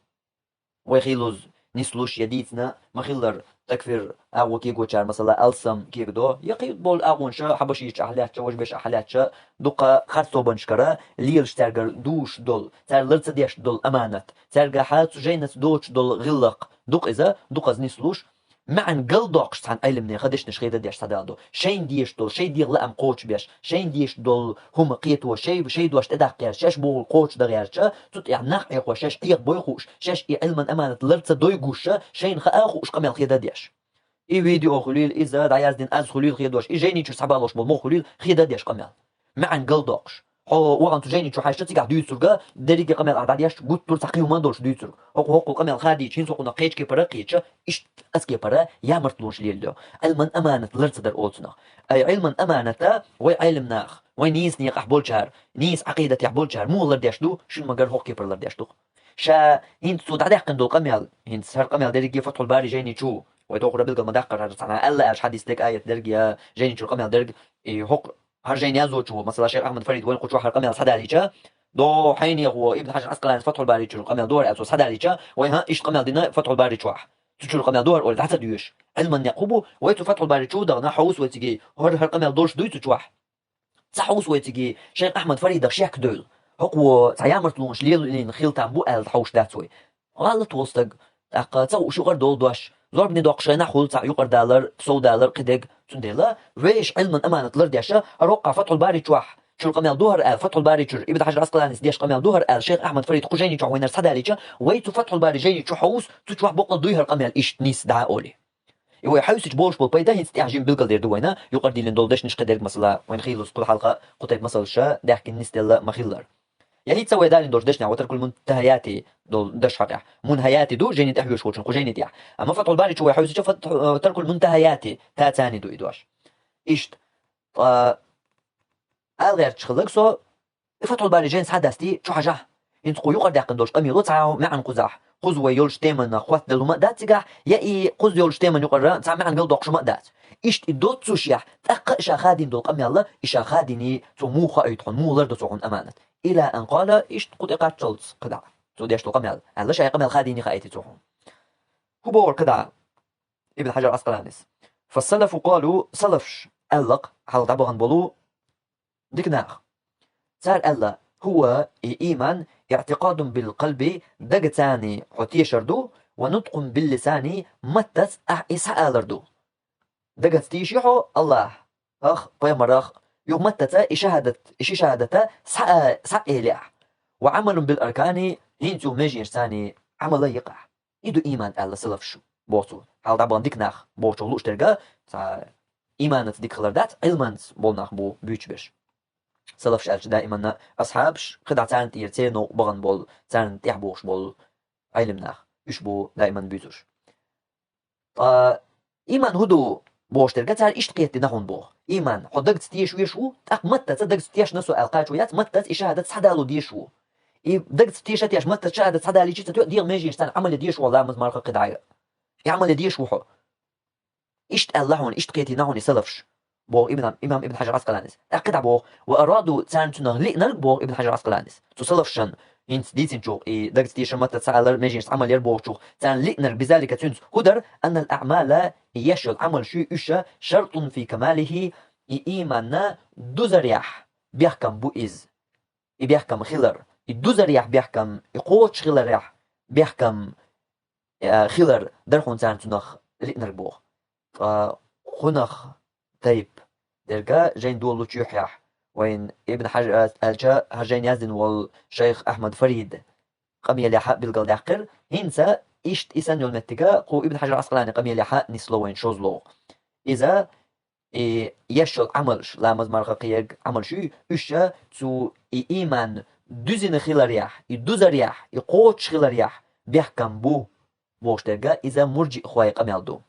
вай хийлаза нислуш я дийцина ма-хиллара, такфир агӀо кегочара, масала, алсам кегадо, я кхин болу агӀонаш хьабашийчу ахь лаьттача, важа беш ахь лаьттача, дукха харц тобанашкара лелаш цаьргара дуьйш долу, цара лар ца деш долу аманат, цаьргахьа цу жайнаца доцуш долу гӀиллакх, дукха иза, дукхаза нислуш, маьӀна галдоккхуш цхьана Ӏилманеха дешнаш хеда деш схьадала ду. Шайна дезаш долу, шайн дегӀан лаам кхочушбеш, шайна дезаш долу хӀума кхето, шай, шайн дош тӀедаккха гӀерташ, шаьш бохург кхочушдан гӀерташ, цу тӀехь нах Ӏехош, шаьш Ӏехабой хууш, шаьш и Ӏилман аманат лар ца дой гуш, шайна хаа хууш къамел хеда деш. И видео хуьлийла, иза дӀаяздина аз хуьлийла хедош, и жайни чуьра схьабалош болу муха хуьлийла хеда деш къамел. МаьӀна галдоккхуш. Хьо вахана цу жайни чу хьаьжча, цигахь дуьйцург, дерриге къамел ахь дӀадеш, гуттар а цхьа кхин хӀума долуш дуьйцург. ХӀокху, хӀокху къамел хадийча, хӀинца хӀокхунах кхечу кепара а кхеча, иштта аса кепара ямартлонаш лелайо. Ӏилман аманат лар ца дар олу цунах. Ай Ӏилман аманата вай Ӏелам нах, вай нийса некъахь болчара, нийса Ӏакъидатехь болчара муха лардеш ду, шуна ма-гарра хӀокху кепара лардеш ду-кх. Ша хӀинца цо дӀадаьккхина долу къамел, хӀинца хӀара къамел дерриге Фатхьул Бари жайни чу, вай тохара билгал ма-даккхара, хӀара цхьана аьлла аьлча хьадис дерг, аят дерг я жайни чуьра къамел дерг, и хӀокху хӀара жайна яздечо, масала, шайх Ахьмад Фарид вайна кху чохь хӀара къамел схьадалийча, до хьайнехо Ибн Хьажар Ӏаскъаланис Фатхьул Бари чуьра къамел дора аьлла цо схьадалийча, вай хӀан иштта къамел дина Фатхьул Бари чохь. Цу чуьра къамел дора олий дӀа ца доьшу. Ӏилман некъ хӀун бу, вай цу Фатхьул Бари чу дахана хьовса вай цига, хӀара, хӀара къамел долуш дуй цу чохь? Ца хьовса вай цига, шайх Ахьмад Фаридах шек девлла. ХӀокхо цхьа ямартлонаш лелийна хила там бу аьлла хьовш дац вай. ГӀалат волу стаг, тӀаккха ца хууш юкъара долу дош, зорбане доккхуш гӀенахь хуьлу цхьаъ юкъара далар, сов далар, кхидерг. Цундела вешан Ӏилман аманат лардеш, хӀара хӀокху Фатхьул Бари чохь чуьра къамел ду хӀара аьлла, Фатхьул Бари чуьра Ибн Хьажар Ӏаскъаланис деш къамел ду хӀара аьлла, шайх Ахьмад Фарид кху жайни чохь вайнара схьадалийча, вай цу Фатхьул Бари жайни чу хьовса, цу чохь баккъал дуй хӀара къамел иштта нийса дӀа олий. И вай хьаьвсича болуш болу пайда хӀинца тӀехь жима билгалдер ду вайна, юкъара диллина долу дешнаш кхидерг, масала, вайна хийлаза кхул хьалха кху тайпа масалша даьхкина нисделла ма-хиллара. Я хӀинца вай далийна долчу дешнехь, ва таркул мунтахаяти долу даш хьакъехь. Мунхаяти ду, жайни тӀехь йоьш волчун, кху жайни тӀехь. Амма Фатхьул Бари чу вай хьаьвсича, фат-, э, таркул мунтахаяти, та царни ду и дош. Иштта, ткъа, ала гӀерташ хилларг со, и Фатхьул Бари жайна схьадасти, чу хьажахь. ХӀинца кху юкъара даьккхина долчу къамело цхьа а маьӀна кхузахь. Кхуза вай йолчу теманах хоттаделла хӀума а дац цигахь, я и кхуза йолчу теман юкъара цхьа маьӀна галдоккхуш хӀума а дац. Иштта и доццушехь, тӀаккха а ша хадийна долу къамел, и ша хадийний, цо муха хоуьйту хьуна, муха ларду цо хьуна аманат. Ила ан къала, иштта кху тӀе кхаччалц кхидӀа. Цо деш долу къамел. Аьлла, ша и къамел хадийний хаийти цо хьуна. ХӀун бохург кхидӀа? Ибн Хьажар Ӏаскъаланис. Фассалафу къалу, салафш аьлла-кх, хьалха дӀабахана болу дика нах. Цара аьлла, хӀува, и ийман, иътикъадун бил къалби, дагацани хьо тешар ду, ва нуткъун бил лисани, маттаца ахь и схьаалар ду. Дагаца тийши хьо Аллах, ах, пайхамарах, юха маттаца и шахадат, и ши шахадата схьа-, схьаэлехь. Ва Ӏамалун бил аркани, хӀинца юха меженашцани Ӏамал а йикъахь. И ду ийман аьлла салафш боху цо. Хьалха дӀабахана дика нах бохучух лууш дерг, цхьа ийманаца дика хилар дац, Ӏилманца болу нах бу буьйцуш берш. Салафш аьлча даиманна асхьабаш, кхидӀа царна тӀера церан новкъа бахана болу, царна тӀехь бохуш болу Ӏелим нах. Уьш бу даиманна буьйцуш. Ткъа ийман хӀун ду бохуш дерг цара иштта кхетта дина хьуна боху. Ийман, хьо дагаца теша веш ву, тӀаккха маттаца дагаца тешна со аьлла кхачо яц, маттаца и шахадат схьадало дезаш ву. И дагаца теша а тешна, маттаца шахадат схьадалийча ца тоьа, дегӀан меженашца царна Ӏамал ян дезаш ву Аллах, намаз, марха, кхидӀа а. И Ӏамал ян дезаш ву хьо. Иштта аьлла хьуна, иштта кхетийна хьуна и салафш, боху имам, имам Ибн Хьажар Ӏаскъаланис. ТӀаккха кхидӀа боху, ва араду, царна цунах лиънарг, боху Ибн Хьажар Ӏаскъаланис. Цу салафшан хӀинца дийцинчух, и дагаца теша, маттаца схьаалар, меженашца Ӏамал яр бохучух, царна лиънарг бизалика цуьнца хӀун дара, аннал аъмала, и еш йолу Ӏамалш уьш, шартун фи камалихи, и ийманна дузарехь бехкам бу иза. И бехкам хилар, и дузарехь бехкам, и кхочуш хиларехь бехкам, э, хилар дара хьуна царна цунах лиънарг боху. Ткъа кхунах тайп дерга жайн долучу юьхьехь, вайн Ибн Хьажар аьлча, хӀара жайн яздина волу шайх Ахьмад Фарид къамелехьа билгалдаьккхира. ХӀинца иштта и санна йолу меттига кху Ибн Хьажар Ӏаскъалани къамелехьа нисло вайн шозлугӀа. Иза и еш йолу Ӏамалш, ламаз, марха, кхиерг Ӏамалш ю, уьш цу и ийман дуьзина хиларехь, и дузарехь, и кхочуш хиларехь бехкам бу, бохуш дерга, иза мурджиъхойн къамел ду.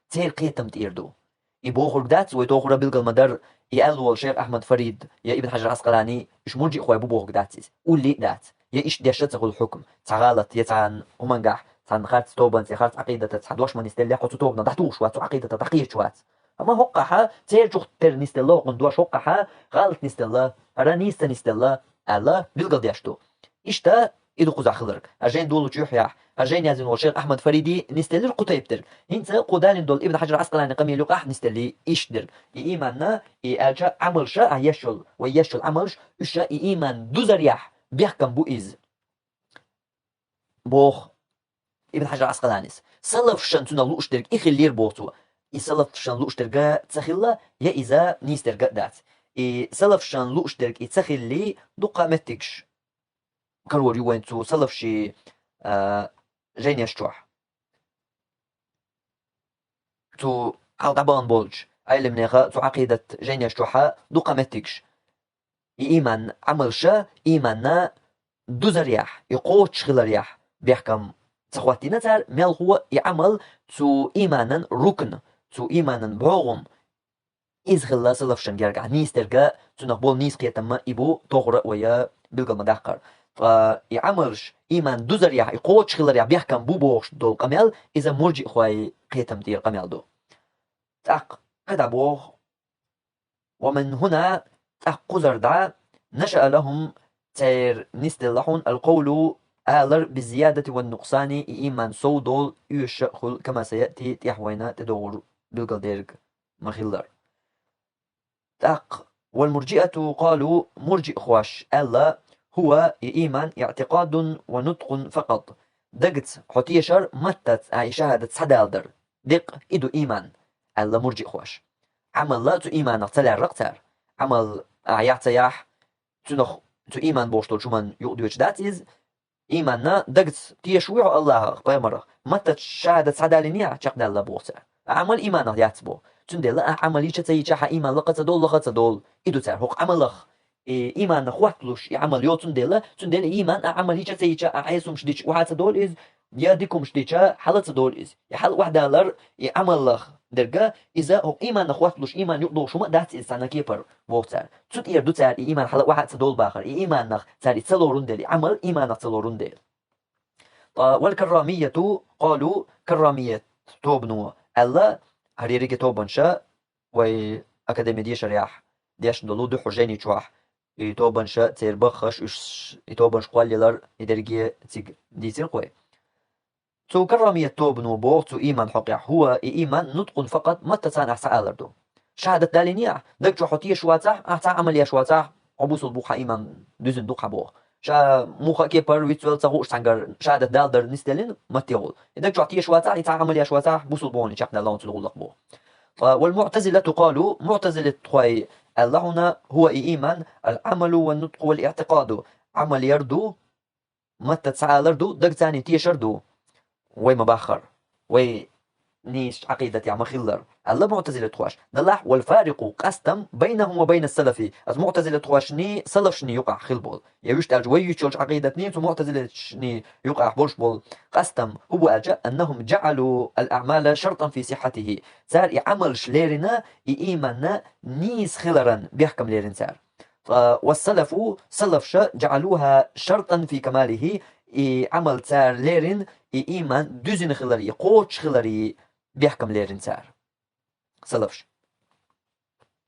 Церан кхетам тӀера ду. И бохург дац, вай тохара билгал ма-дарра, и аьлла волу шайх Ахьмад Фарид я Ибн Хьажар Ӏаскъалани, уьш мурджиъхой бу бохург дац иза. Уллий а дац. Я иштта деш а ца хуьлу хьукм, цхьа гӀалат, я цхьана хӀумангахь цхьан харц тобанца, харц Ӏакъидатаца хьан дош ма нисделлехь, хьо цу тобанах дӀатухуш вац, цу Ӏакъидатах дӀакхеташ вац. Амма хӀоккхахьа, церчух тера нисделла хӀокхун дош, хӀоккхахьа гӀалат нисделла, хӀара нийса ца нисделла, аьлла, билгалдеш ду. Иштта и ду кхузахь хиларг. Хьан жайна долучу юьхьехь, хьан жайна яздина волу шайх Ахьмад Фариди нисделлира кху тайпа дерг. ХӀинца кху далийна долу Ибн Хьаджар Ӏаскъалани къамел юкъахь нисделлий иштта дерг. И ийманна, и аьлча Ӏамалша, а еш йолу, вай еш йолу Ӏамалш, уьш и ийман дузарехь бехкам бу иза. Боху Ибн Хьаджар Ӏаскъаланис. Салафшан цунах лууш дерг и хиллера боху цо. И салафшан лууш дерг ца хилла, я иза нийса дерг а дац. И салафшан лууш дерг и ца хилли, дуккха а меттигаш карор ю вайн цу салафши, а, жайнеш чохь. Цу хьалха дӀабахана болчу Ӏелимнеха цу Ӏакъидат жайнеш чохьа дуккха меттигаш. И ийман Ӏамалша, ийманна дузарехь, и кхочуш хиларехь бехкам ца хӀоттийна цара, мелхо и Ӏамал цу ийманан рукн, цу ийманан бӀогӀам, иза хилла салафшан гергахь нийса дерг а, цунах болу нийса кхетам а и бу тохара а вай билгал ма-даккхара. Ткъа и Ӏамалш, ийман дузарехь, и кхочуш хиларехь бехкам бу бохуш долу къамел, иза мурджиъхойн кхетам тӀера къамел ду. ТӀаккха кхидӀа боху: «Ва мин хӀуна», тӀаккха кхузара дӀа, «наша лахӀум», церан нисделла хьуна, «ал-къовлу», алар, «би зиядати ва нукъсани», и ийман сов долу, оьшуш а хуьлу, «кама саяъти», тӀехь вайна тӀедогӀур билгалдерг ма-хиллара. ТӀаккха: «Вал мурджиату къалу», мурджиъхоша аьлла: «ХӀува», и ийман, «иътикъадун ва нуткъун факъат». Дагца хьо тешар, маттаца ахь и шахӀадат схьадалар. Деккъа и ду ийман, аьлла мурджиъхоша. Ӏамал а цу ийманах ца лаьрра-кх цара. Ӏамал ахь яхь а ца яхь, цунах, цу ийман бохуш долчу хӀуманна юкъадоьдуш дац иза. Ийманна дагца тешаш вуй хьо Аллахах, пайхамарах, маттаца шахӀадат схьадалине а чекхдаьлла боху цара. Ахь Ӏамал ийманах яц боху. Цундела ахь Ӏамал йича а ца йича, хьан ийман лакха а ца долу, лаха а ца долу, и ду цара. ХӀокху Ӏамалах и ийманна хотталуш и Ӏамал йоцун дела, цундела и ийман а Ӏамал йича а ца йича, а Ӏеса хӀумаш дича охьа а ца долу иза, я дика хӀумаш дича хьала а ца долу иза. И хьала охьадалар и Ӏамалах дерг а, иза хӀокху ийманна хотталуш, ийман юкъадогӀуш хӀума а дац иза цхьана кепара, боху цара. Цу тӀера ду цара и ийман хьала охьа а ца долу бахар, и ийманах цара и ца лорун дела, и Ӏамал ийманах ца лорун дела. Ткъа вал каррамияту къалу, каррамият тобано аьлла, хӀара ерриге тобанаш а вай академи дешарехь дешна долу дуьххьара жайни чохь, и тобанаш а церан баххаш, уьш, и тобанаш кхоллаялар, и дерриге цига дийцира-кх вай. Цу каррамият тобано боху цу ийман хьокъехь: «ХӀува», и ийман, «нуткъун факъат», маттаца ахь схьаалар ду. ШахӀадат далийне ахь, даг чохь хьо тешаш вацахь, ахь цхьа а Ӏамал еш вацахь, хьо бусулба ву-кх, хьан ийман дуьзина ду-кх хьан боху. Ша муха а кепара вицвелла ца хууш цхьаьнгара шахӀадат далар нисделлина, матте гӀолла. И даг чохь тешаш вацахь, и цхьа а Ӏамал еш вацахь, бусулба ву хьуна, чекхдаьлла хьуна цуьнан гӀуллакх боху. Ткъа вал муътазилату къалу, муътазилатхой аьлла хьуна: «ХӀува», и ийман, «ал-Ӏамалу ва нуткъу вал иътикъаду». Ӏамал яр ду, маттаца схьаалар ду, дагца тешар ду. Вай ма-баххара. Вай нийсачу Ӏакъидатехь ма-хиллара, аьлла муътазилатхоша. Делахь, вал фарикъу, къастам, байнахум ва байна салафи, аса муътазилатхошний, салафшний юкъахь хила болу. Я вуьшта аьлча, вай юьйцучу Ӏакъидатний, цу муътазилатшний юкъахь болуш болу къастам хӀун бу аьлча: «аннахум джаӀалу ал-аъмала шартан фи сиххатихи». Цара и Ӏамалш лерина, и ийманна нийса хиларан бехкам лерина цара. Ткъа ва салафу, салафша, джаӀалуха шартан фи камалихи, и Ӏамал цара лерина, и ийман дуьзина хиларе, кхочуш хиларе бехкам лерина цара. Салафша.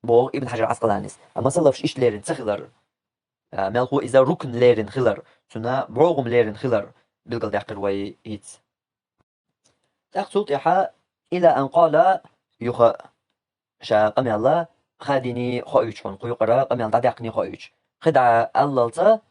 Боху Ибн Хьаджар Ӏаскъаланис. Амма салафша иштта лерина ца хилар, а, мелхо иза рукн лерина хилар, цуьнан бӀогӀам лерина хилар билгалдаьккхира вай хӀинца. ТӀаккха цул тӀаьхьа, ила ан къала, юха ша къамел хадийна хоуьйтуш хьуна, кху юкъара къамел дӀадаьккхина хоуьйтуш. КхидӀа аьллалца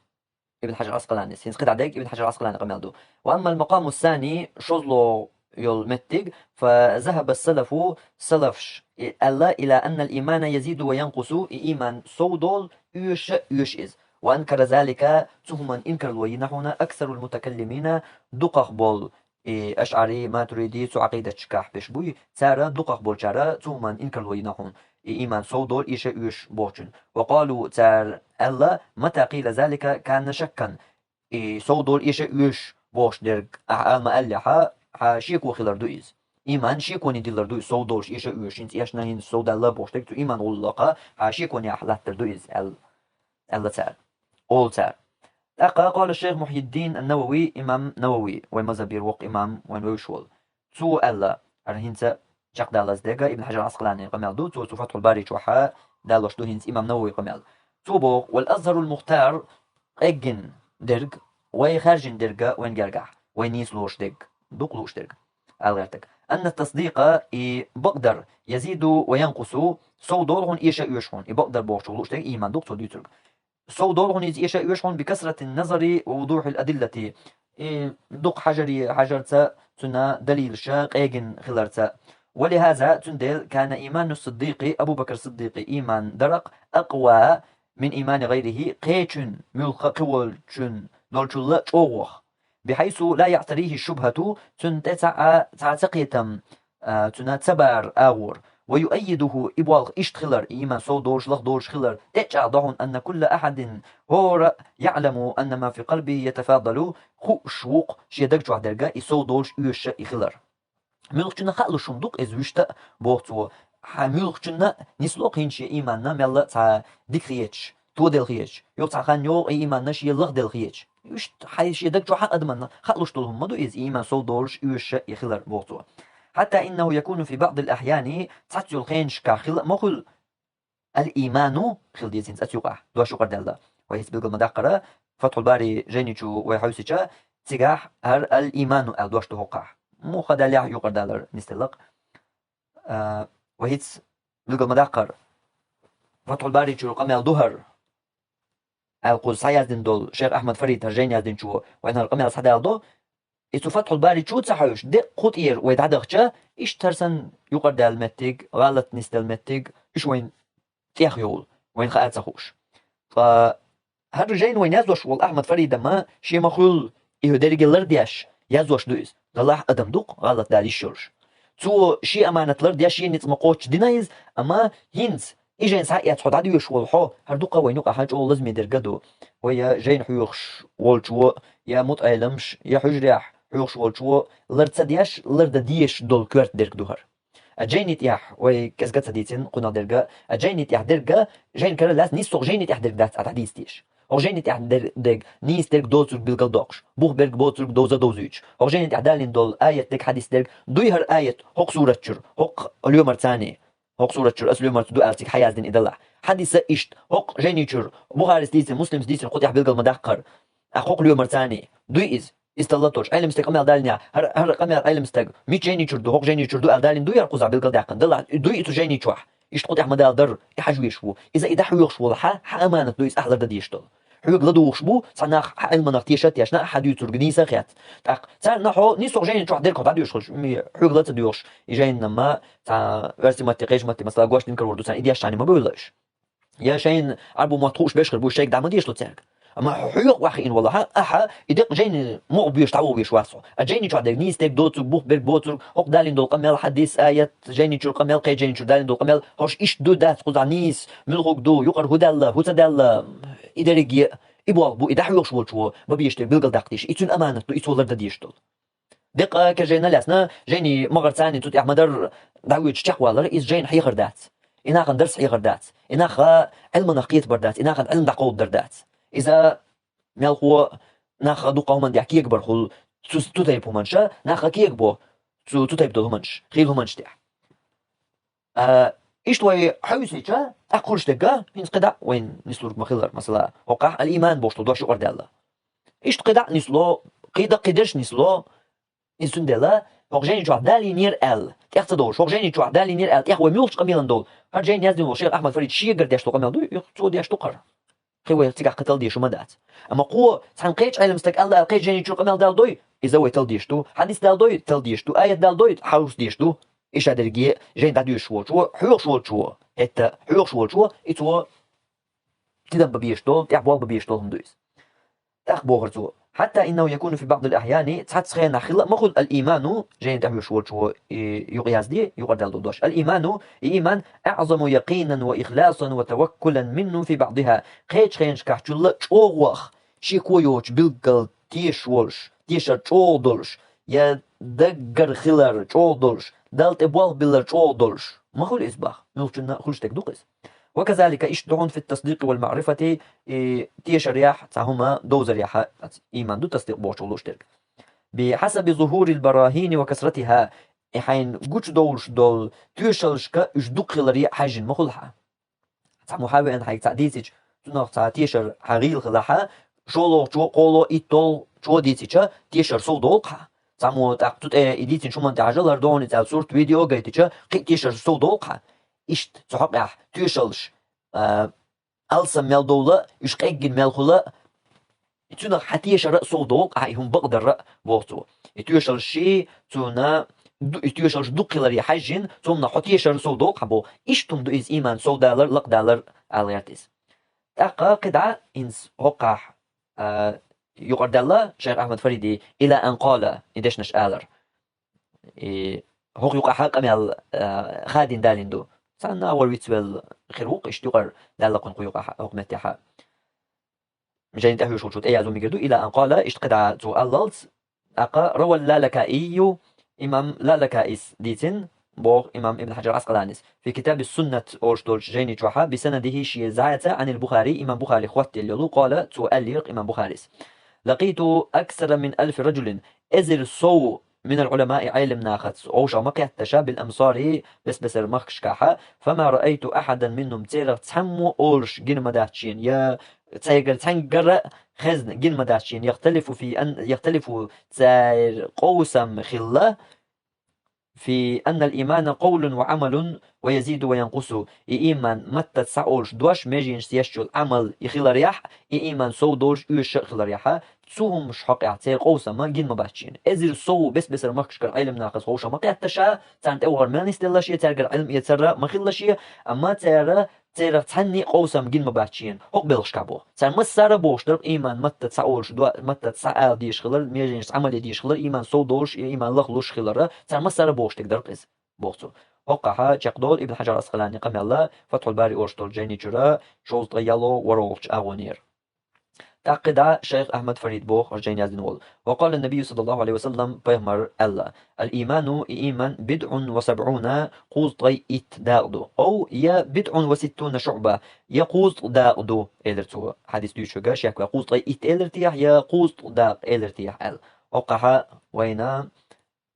Ибн Хьаджар Ӏаскъаланис, хӀинца кхидӀа дерг Ибн Хьаджар Ӏаскъаланин къамел ду. Ва аммал макъаму ссани, шозлагӀа йолу меттиг, фа захаба ссалафу, салафша, и аьлла, ила аннал иймана язиду ва янкъусу, и ийман сов долу, оьшу а оьшу иза. Ва анкара залика, цу хӀуманна инкарло йина хьуна, аксарул мутакаллимина, дукхах болу и ашъари, матуриди, цу Ӏакъидатчу кахь берш буй, цара дукхах болчара цу хӀуманна инкарло йина хьуна, и ийман сов долу, оьшу а оьшу бохучун. Ва къалу, цара аьлла, мата къила залика канна шаккан, и сов долу, оьшу а оьшу бохуш дерг ахьа ала ма-аьллехьа, хьан шеко хилар ду иза. Ийман шеконе диллар ду иза, сов долуш, оьшу а оьшу, хӀинца эшна, хӀинца сов даьлла бохуш дерг, цу ийман гӀуллакха хьан шеконехь латтар ду иза, аьлла, аьлла цара. Олу цара. ТӀаккха къала шейх Мухьйиддин ан-Навави, имам Навави, вай мазхабера воккха имам, вайна вевзаш вола. Цо аьлла, хӀара хӀинца чакхдаллалца дега, Ибн Хьаджар Ӏаскъаланин къамел ду, цо цу Фатхьул Бари чу хьадалош ду хӀинца имам Навави къамел. Цо боху: «Вал азхарул мухтар», къеггина дерг, вай хаьржина дерг вайна гергахь, вай нийса лоруш дерг, дукха лууш дерг, ала гӀертарг. «Анна тасдикъа», и бакъдар, «язиду ва янкъусу», сов долу хьуна, эша а оьшу хьуна, и бакъдар бохучух лууш дерг, иман ду-кх цо дуьйцург. Сов долу хьуна иза, эша а оьшу хьуна, «бикасратин назари ва вудухьил адиллати», и дукха хьажаре хьажарца, цуьнан далилаш къегина хиларца. «Ва лихаза», цундела, «кана иману Сиддикъи», Абу Бакр Сиддикъи иман дара-кх, «акъва мин имани гӀайрихи», кхечун, муьлхха кхин волчун долчул чӀогӀа ваха. «Бихьайсу ла яътарихи шубхату», цунна тӀе цхьа а, цхьа а цакхетам, а, цуьнан ца бара агӀор. «Ва юаййидуху», и болх иштта хилар, и иман сов долуш, лаха долуш хилар, тӀе а чӀагӀдо хьуна, «анна кулла ахьадин», хӀора, «яъламу анна ма фи къалбихи ятафадалу», хууш ву-кх шен даг чохь дерг, и сов долуш, оьшуш и хилар. Муьлххачунна хаалуш хӀума ду-кх иза вуьшта а, боху цо. Хьан муьлххачунна нисло-кх хӀинца шен иманна мелла а цхьа дика хеташ, тоделла хеташ, юха цхьа хан йогӀу и иманна шен лахделла хеташ. Иштта хьайн шен даг чохь а адаманна хаалуш долу хӀума ма ду иза, и иман сов долуш, оьшуш и хилар, боху цо. «Хьатта иннаху якуну фи баъдил ахьяни», цхьацца йолу хенашкахь хила а ма хуьлу, «ал-иману», хила деза хӀинца оцу юкъахь, дош юкъара даьлла. Вай хӀинца билгал ма-даккхара, Фатхьул Бари жайни чу вай хьовсича, цигахь хӀара «ал-иману» аьлла дош ду хӀокхахь. Муха даллехь юкъара далар нисделла-кх. А, вай хӀинца билгал ма-даккхара, Фатхьул Бари чуьра къамел ду хӀара, аьлла кхуза схьаяздина долу шейх Ахьмад Фарид хӀара жайна яздинчо вайна хӀара къамел схьадалдо, и цу Фатхьул Бари чу ца хьовсуш, деккъа кху тӀера вай дӀадахча, иштта хӀара санна юкъара даьлла меттиг, гӀалат нисделла меттиг, уьш вайна тӀехйолу, вайна хаа ца хууш. Ткъа хӀара жайна вайна яздеш волу Ахьмад Фарид-м шен ма-хуьллу, и хӀу дерриге лардеш, яздеш ду иза. Делахь адам ду-кх гӀалат дала йиш йолуш. Цо шен аманат лардеш, шен ницкъ ма-кхоччу дина иза, амма хӀинца и жайна схьаэцна хьо дӀадоьшуш волу хьо, хӀара дукха вайна юкъахь чӀогӀа лазаме дерг а ду. Вай я жайна хьоьхуш волчо, я мутаӀеламаш, я хьуьжарехь хьоьхуш волчо лар ца деш, лардан дезаш долу коьрта дерг ду хӀара. А жайни тӀехь, вай кӀезга ца дийцина кхунах дерг, а жайни тӀехь дерг, жайна кара лаьцна нийса хӀокху жайни тӀехь дерг дац ахь дӀадийца дезаш. ХӀокху жайни тӀехь дер-, дерг, нийса дерг доцург билгалдоккхуш, бух берг боцург довза довзуьйтуш. ХӀокху жайни тӀехь далийна долу аят дерг, хьадис дерг, дуй хӀара аят хӀокху сурат чуьра, хӀокху лоьмарца цхьаьний. ХӀокху сурат чуьра аса лоьмарца ду аьлла цига хьаяздина и далахь. Хьадис а иштта, хӀокху жайни чуьра, Бухарис дийцина, Муслимс дийцина, кху тӀехь билгал ма-даккхара. Ахь хӀокху лоьмарца цхьаьний. Дуй иза. Иза талла точ. Ӏелимстаг къамел далинехь, хӀара, хӀара къамел Ӏелимстаг мича жайни чуьра ду, хӀокху жайни чуьра ду аьлла далийна дуй хӀара кхузахь билгалдаьккхина? Далахь, дуй и цу жайни чохь. Иштта кху тӀехь ма-далла дара, и хьажа везаш ву. Иза и дӀахьоьхуш волу хьан, хьан аманат ду иза ахь лардан дезаш долу. Хьоьга ладугӀуш бу, цхьа нах хьан Ӏилманах теша а тешна, ахь хьан дуьйцург нийса а хетта. ТӀаккха царна хьо нийса хӀокху жайни чохь дерг хьо дӀадоьшуш хилча, м-, хьоьга ла ца доьхуш, и жайна-м цхьа оьрсийн матте, кхечу матте, масала, гочдина карор ду царна, и деш царна ма бевлла уьш. Я шайна Ӏарбо мотт хууш берш хир бу, шайга дӀа ма дешало цаьрга. Амма хьоьга охьахиъна валахь, ахьа и декъа жайни мукъа боьшуш дӀавогӀуш вац хьо. А жайни чохь дерг нийса дерг доцург, бух берг боцург, хӀокху далийна долу къамел, хьадис, аят, жайни чуьра къамел, кхечу жайни чуьра далийна долу къамел, хӀорш иштта ду дац кхузахь нийса, муьлха хӀума ду, юкъара хӀу даьлла, хӀу ца даьлла, и дерриге, и болх бу, и дӀахьоьхуш волчо бан безаш дерг билгалдаккха дезаш, и цуьнан аманат ду, и цо лардан дезаш долу. Декъа кхечу жайна лаьцна, жайни магӀар царна цу тӀехь ма-дарра дӀавоьдуш чекхвалар, иза жайна хьехар дац. И нахана дарс хьехар дац. И нах Ӏилманах кхетабар дац. И нахана Ӏилма дӀакховдадар дац. Иза мелхо нах дуккха хӀуманна тӀехь кегабар хуьлу, цу, цу тайпа хӀуманаш, нах кегабо цу, цу тайпа долу хӀуманаш, хийла хӀуманаш тӀехь. А, иштта вай хьовсича, тӀаккха хуьлуш дерг, хӀинца кхидӀа вайн нислург ма-хиллара, масала, хӀокхахь ал-иман бохуш долу дош юкъара даьлла. Иштта кхидӀа нисло, кхидӀа кхидерш нисло, иза цундела, хӀокху жайни чохь далийнера аьлла, тӀех ца довлуш, хӀокху жайни чохь далийнера аьлла, тӀех вай муьлхачу къамелан довла. ХӀара жайна яздина волу шейх Ахьмад Фарид шегара деш долу къамел дуй, юха цо деш ду-кх хӀара. Кхин вай цигахь кхин талла дезаш хӀума дац. Амма кхо цхьана кхечу Ӏелимстаг аьлла аьлла кхечу жайни чуьра къамел дала дой, иза вай талла дезаш ду. Хьадис дала дой, талла дезаш ду. Аят дала дой, хьовса дезаш ду. И ша дерриге жайна дӀадоьшуш волчо, хьоьхуш волчо, хӀетта хьоьхуш волчо, и цо тидам бан безаш долу, тӀехь болх бан безаш долу хӀума ду иза. ТӀаккха бохура цо: «Хьатта иннаху якуну фи баъдил ахьяни», цхьацца хенахь хила а ма хуьлу, «ал-иману», жайна тӀехь хьоьхуш волчо и юкъа язде, юкъара даьлла долу дош. «Ал-иману», и иман, «аъзаму якъинан ва ихласан ва таваккулан минху фи баъдиха», кхечу хенашкахь чулла чӀогӀа ваха, шеко йоцуш билггал тешаш волуш, тешар чӀогӀа долуш, я даггара хилар чӀогӀа долуш, Далла тӀе болх биллар чӀогӀа долуш. Ма хуьлу иза боху, муьлххачунна хуьлуш дерг ду-кх иза. وكذلك иштта ду хьона في التصديق والمعرفة, и тешарехь, цхьа хӀума довзарехь, иман ду тасдикъ бохучух лууш дерг. بحسب ظهور البراهين وكثرتها, и хьайна гучадовлуш долу тоьшаллашка уьш дукха хиларе хьаьжжина ма хуьлу хьан. Цхьаммо хьавеана хьайга цхьаъ дийцича, цунах цхьа тешар хьан гӀийла хилахь, шолгӀачо, кхоалгӀа, итталгӀачо дийцича, тешар сов долу-кх хьан. Цхьаммо тӀаккха цу тӀе и дийцинчу хӀуманна тӀехь хьажал, хӀара ду хьуна иза аьлла сурт, видео гайтича, кхин а тешар сов долу-кх хьан. Иштта цу хьокъехь тоьшаллаш, а, алсам мел довла, уьш къеггина мел хуьла, цунах хьан тешар а сов долу-кх хьан, и хӀума бакъдар а, боху цо. И тоьшаллаш ши, цунна ду-, и тоьшаллаш дукха хиларе хьаьжжина, цунна хьо тешар а сов долу-кх хьан боху. Иштта хӀума ду иза иман совдалар, лакхдалар, ала гӀерта иза. ТӀаккха кхидӀа хӀинца хӀокхахь, а, юкъара даьлла шайх Ахьмад Фариди, إلى أن قال, и дешнаш алар. И хӀокху юкъахь къамел, а, хадийна далийна ду. Цхьанна а вара вицвелла хир ву-кх, иштта юкъара даьлла кхунна кху юкъахь, хӀокху меттехь. Жайна тӀехьуьйшучу тӀеязо мегар ду, إلى أن قال, иштта кхидӀа цо аллалц, тӀаккха روى اللالكائي, имам Лалакаис дийцина, боху имам Ибн Хьаджар Ӏаскъаланис, في كتاب السنة олуш долчу жайни чохь, بسنده шен зӀеца, عن البخاري, имам Бухари хӀоттаелла йолу, قال, цо аьллера-кх имам Бухарис: لقيت أكثر من ألف رجل, эзар сов من العلماء, Ӏелам нахаца вовшах ма кхетташа, بالأمصار, бес-бесара махкашкахь, فما رأيت أحدا منهم, церах цхьаммо олуш гина ма дац шена, я цаьргара цхьаьнгара а хезна гина ма дац шена, يختلف في أن، يختلف, церан къовсам хилла, في أن الإيمان قول وعمل ويزيد وينقص. И иман маттаца схьаолуш дош, меженашца еш йолу Ӏамал и хиларехь, и иман сов долуш, оьшуш а хиларехь, цу хӀуманаш хьокъехь церан къовсам гина ма бац шена. Эзар сов бес-бесара махкашкара Ӏелам нахаца вовшах ма кхетташа, царна тӀе вахар мел нисделла шен, цаьргара Ӏилма эцар а ма хилла шен, амма цара церах цхьанний а къовсам гина ма бац шена, хӀокху белхашкахь боху. Цара массара а бохуш дара-кх, иман маттаца схьаолуш до-, маттаца схьаала дезаш хилар, меженашца Ӏамал е дезаш хилар, иман сов долуш, и иман лаха луш хилар, цара массара а бохуш дерг дара-кх иза, боху цо. ХӀокхахь чекхдолу Ибн Хьаджар Ӏаскъалани къамел Фатхьул Бари олуш долчу жайни чуьра шовзткъе ялхо, ворхӀалгӀачу агӀонера. ТӀаккха кхидӀа шайх Ахьмад Фарид боху, хӀара жайна яздина волу: وقال النبي صلى الله عليه وسلم, пайхамара аьлла: الإيمان, и иман, بضع وسبعون, кхузткъе итт дакъа ду. أو, я, بضع وستون شعبة, я кхузткъа дакъа ду, элира цо. Хьадис дуьйцучуьнга шек ваьлла, кхузткъе итт элира техьа, я кхузткъа дакъа элира техьа аьлла. ХӀокхахь вайна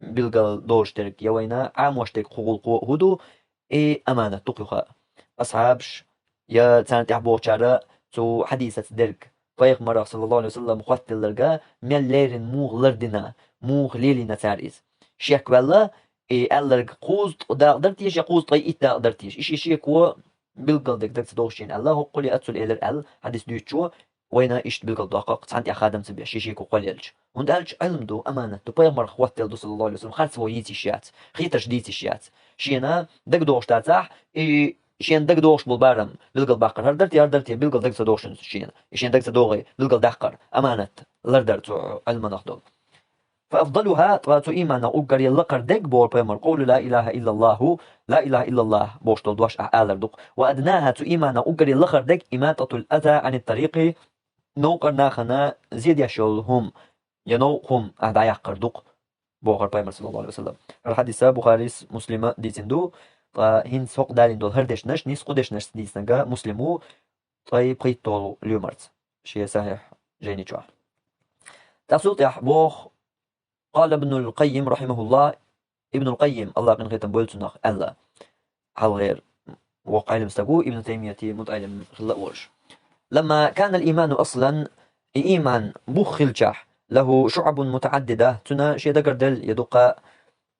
билгал долуш дерг, я вайна Ӏамош дерг кху гӀуллакхо хӀун ду, и аманат ду-кх юха. Асхьабаш, я царна тӀехь бохучара цу хьадисаца дерг, пайхамарах, саллаллаху Ӏалайхи ва саллам, хӀоттаделларг мел леррина муха лардина, муха лелийна цара иза. Шек ваьлла, и аьлларг кхузткъа дакъа дара теша, я кхузткъе итт дакъа дара теша. И ши шеко билггал дерг даг ца догӀуш шена аьлла, хӀоккхул я аццул элира аьлла, хьадис дуьйцучо, вайна иштта билгал доккху-кх, цхьана тӀехь хадам ца беш, ши шеко кхоллаелча. ХӀунда аьлча Ӏилма ду, аманат ду, пайхамарах хӀоттаделла ду, саллаллаху Ӏалайхи ва саллам, харц вон йийца йиш яц, хетарш дийца йиш яц. Шена дага догӀуш дацахь, и шена дага догӀуш болу барам билгал баккхар хӀара дара те, хӀара дара те, билгал дага ца догӀуш шена. И шена дага ца догӀий билгал даккхар, аманат лардар цу Ӏилманах долу. فأفضلها, ткъа цу иманах уггаре лакхара дерг, боху пайхамара, قول لا إله إلا الله, ла илаха иллаллах бохуш долу дош ахь алар ду-кх. وأدناها, цу иманах уггаре лахара дерг, إماطة الأذى عن الطريق, новкъара нахана зе деш йолу хӀума, я новкъа хӀума ахь дӀаяккхар ду-кх, бохура пайхамара, саллаллаху Ӏалайхи ва саллам. ХӀара хьадис Бухарис, Муслима дийцина ду, ткъа хӀинца хӀокху далийна долу хӀара дешнаш, нийса кху дешнашца дийцинарг Муслим ву, ткъе пхийтталгӀа лоьмарца, шен сахьихь жайни чохь. ТӀаккха цул тӀаьхьа боху, قال ابن القيم رحمه الله, Ибнул Къаййим, АллахӀ къинхетам бойла цунах, аьлла. Хьалхара воккха Ӏелам стаг ву, Ибн Таймияти мутаӀеллим хилла а волуш. لما كان الإيمان أصلا, и иман бух хилчахь, له شعب متعددة, цуьнан шен дагарделла я дуккха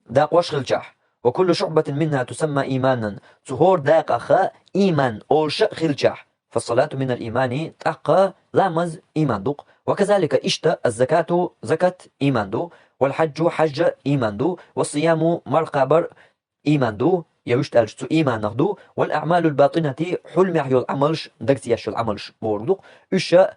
дакъош хилчахь, وكل شعبة منها تسمى إيمانا, цу хӀора дакъах иман олуш а хилчахь, فالصلاة من الإيمان, тӀаккха ламаз иман ду-кх. وكذلك, иштта, الزكاة, закат иман ду, والحج, хьажжа иман ду, والصيام, марха кхабар иман ду, я вуьшта аьлча цу иманах ду, والأعمال الباطنة, хьулмехь йолу Ӏамалш, дагца еш йолу Ӏамалш бохург ду-кх. Уьш а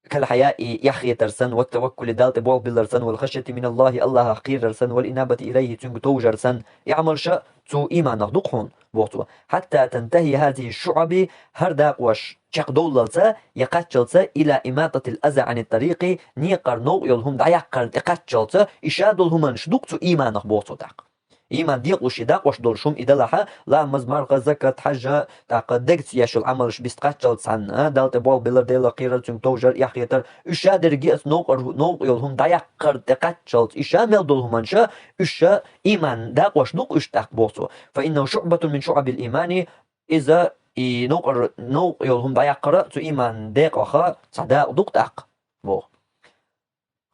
كالحياء, эхь хетар санна, والتوكل, Далла тӀе болх биллар санна, والخشية من الله, АллахӀах кхерар санна, والإنابة إليه, цуьнга товжар санна, и Ӏамалш а цу иманах ду-кх хьуна, боху цо. حتى تنتهي هذه الشعب, хӀара дакъош чекхдовллалца, я кхаччалца, إلى إماطة الأذى عن الطريق, некъара новкъа йолу хӀума дӀаяккхарна тӀе кхаччалца, и ша долу хӀуманаш ду-кх цу иманах, боху цо тӀаккха. Иман декъалуш и дакъош долуш хӀума и далахьа, ламаз, марха, закат, хьажа, тӀаккха дегца еш йолу Ӏамалш биста кхаччалц цхьанна, а, Далла тӀе болх белар, Делах кхерар, Цуьнга товжар, эхь хетар, уьш ша дерриге а новкъар, новкъа йолу хӀума дӀаяккхар тӀе кхаччалц, и ша мел долу хӀуманаш, уьш ша иман дакъош ду-кх уьш тӀаккха боху цо. Фа иннаху шуъбатун мин шуъабил имани, иза и новкъар, новкъа йолу хӀума дӀаяккхара цу иман декъаха цхьа дакъа ду-кх тӀаккха боху.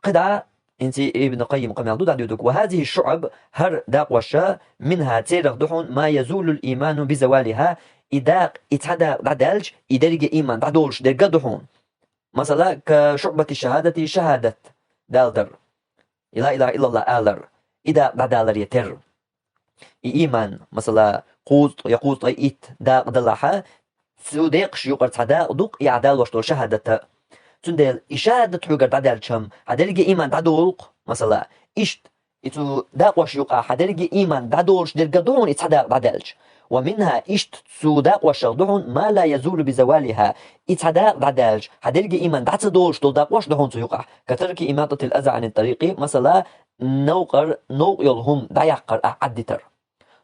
КхидӀа, хӀинца Ибн Къаййим къамел ду дӀадоьдург: «Ва хазихи шуъаб», хӀара дакъоша, «минха», церах ду хьуна, «ма язулул иману би завалиха», и дакъа, и цхьа дакъа дӀадаьлча, и дерриге иман дӀадолуш дерг а ду хьуна. Масала, ка шуъбати шахадати, шахадат далдар, и ла илаха иллаллах алар, и дакъа дӀадаларе терра. И иман, масала, кхузткъа я кхузткъе итт дакъа далахьа, цу декъаш юкъара цхьа дакъа ду-кх и ахь далош долу шахадата. Цундела и шахадат хьоьгара дӀадаьлча-м, хьан дерриге иман дӀадолу-кх, масала, иштта, и цу дакъош юкъахь хьан дерриге иман дӀадолуш дерг а ду хьуна и цхьа дакъа дӀадаьлча. Ва минха, иштта цу дакъошах ду хьуна, ма ла язулу би завалиха, и цхьа дакъа дӀадаьлча, хьан дерриге иман дӀа ца долуш долу дакъош ду хьуна цу юкъахь. Ка тарки имататил аза анит тарикъи, масала, новкъар, новкъа йолу хӀума дӀаяккхар ахь Ӏаддитар.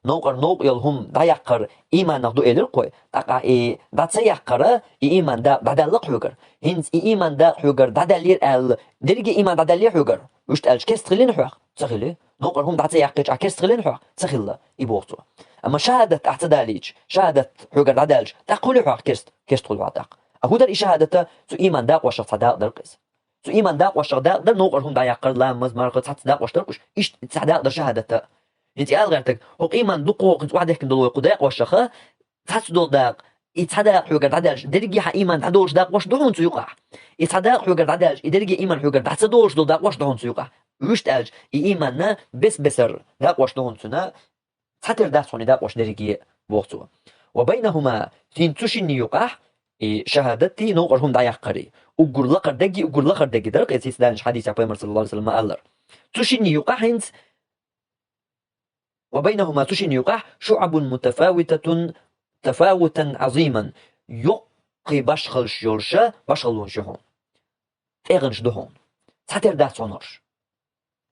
Новкъар, новкъа йолу хӀума дӀаяккхар иманах ду элира кхой, тӀаккха и дӀа ца яккхара, и иман дакъа дӀадаьлла-кх хьоьгара. ХӀинца и иман дакъа хьоьгара дӀадаьллера аьлла, дерриге иман дӀадаьллера хьоьгара? Уьш аьлча, керста хилина хьох? Ца хили. Новкъара хӀума дӀа ца яккхича, ахь керста хилина хьох? Ца хилла, и боху цо. Амма шахадат ахь ца далийча, шахадат хьоьгара дӀадаьлча, тӀаккха хуьлий хьох керста? Керста хуьлу хьох тӀаккха. А хӀун дара и шахадата? Цу иман дакъошах цхьа дакъа дара-кх иза. Цу иман дакъошах дакъа дара новкъара хӀума дӀаяккхар, ламаз, марха, цхьацца дакъош дара уьш. Иштта цхьа дакъа дара шахадата. ХӀинца и ала гӀертарг, хӀокху иман дукха воккхуьнца охьадехкина долу вай кху дакъошаха, цхьацца долу дакъа, и цхьа дакъа хьоьгара дӀадаьлча, дерриге хьан иман дӀадолуш дакъош ду хьуна цу юкъахь. И цхьа дакъа хьоьгара дӀадаьлча, и дерриге иман хьоьгара дӀа ца долуш долу дакъош ду хьуна цу юкъахь. Вуьшта аьлча, и иманна бес-бесара дакъош ду хьуна цуьнан, цхьатера дац хьуна и дакъош дерриге, боху цо. Ва байнахума, хӀинца цу шинна юкъахь, и шахадатий, новкъара хӀума дӀаяккхарий, уггар лакхара дерг, уггар лахара дерг дара, кхин цхьа Ӏаддачу хьадисехь Пайхамар саллаллаху алейхи ва саллям ма-аллара. Цу шинна юкъахь хӀинца, ва байнахума, цу шинна юкъахь, шуъабун мутафавитатун тафавутан азиман, йоккхий башхаллаш йолуша башхаллонаш ю хьуна. ТӀегӀанаш ду хьуна. Цхьатера дац хьуна уьш.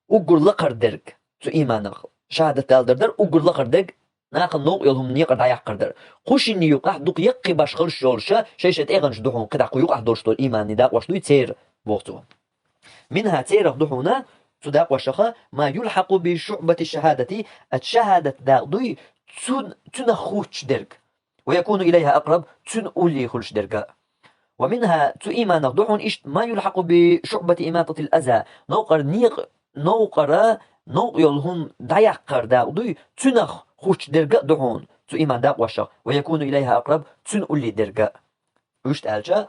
Уггар лакхара дерг цу иманах, шахадат далдар дара, уггар лакхара дерг нахана новкъа йолу хӀума некъара дӀаяккхар дара. Кху шинна юкъахь дукха яккхий башхаллаш йолуша, шай-шай тӀегӀанаш ду хьуна, кхидӀа кху юкъахь долуш долу иманний дакъош дуй церан, боху цо. Минха, церах ду хьуна, цу дакъошаха, ма юлхьакъу би шуъбати шахадати, а шахадат дакъа дуй, цун-, цунах хуттуш дерг. Ва якуну илайха акъраб, цуьнан уллий хуьлуш дерг а. Ва минха, цу иманах ду хьуна иштта, ма юлхьакъу би шуъбати имататил аза, новкъара некъ-, новкъара, новкъа йолу хӀума дӀаяккхар дакъа дуй, цуьнах хуттуш дерг а ду хьуна, цу иман дакъошах, ва якуну илайха акъраб, цуьнан уллий дерг а. Вуьшта аьлча,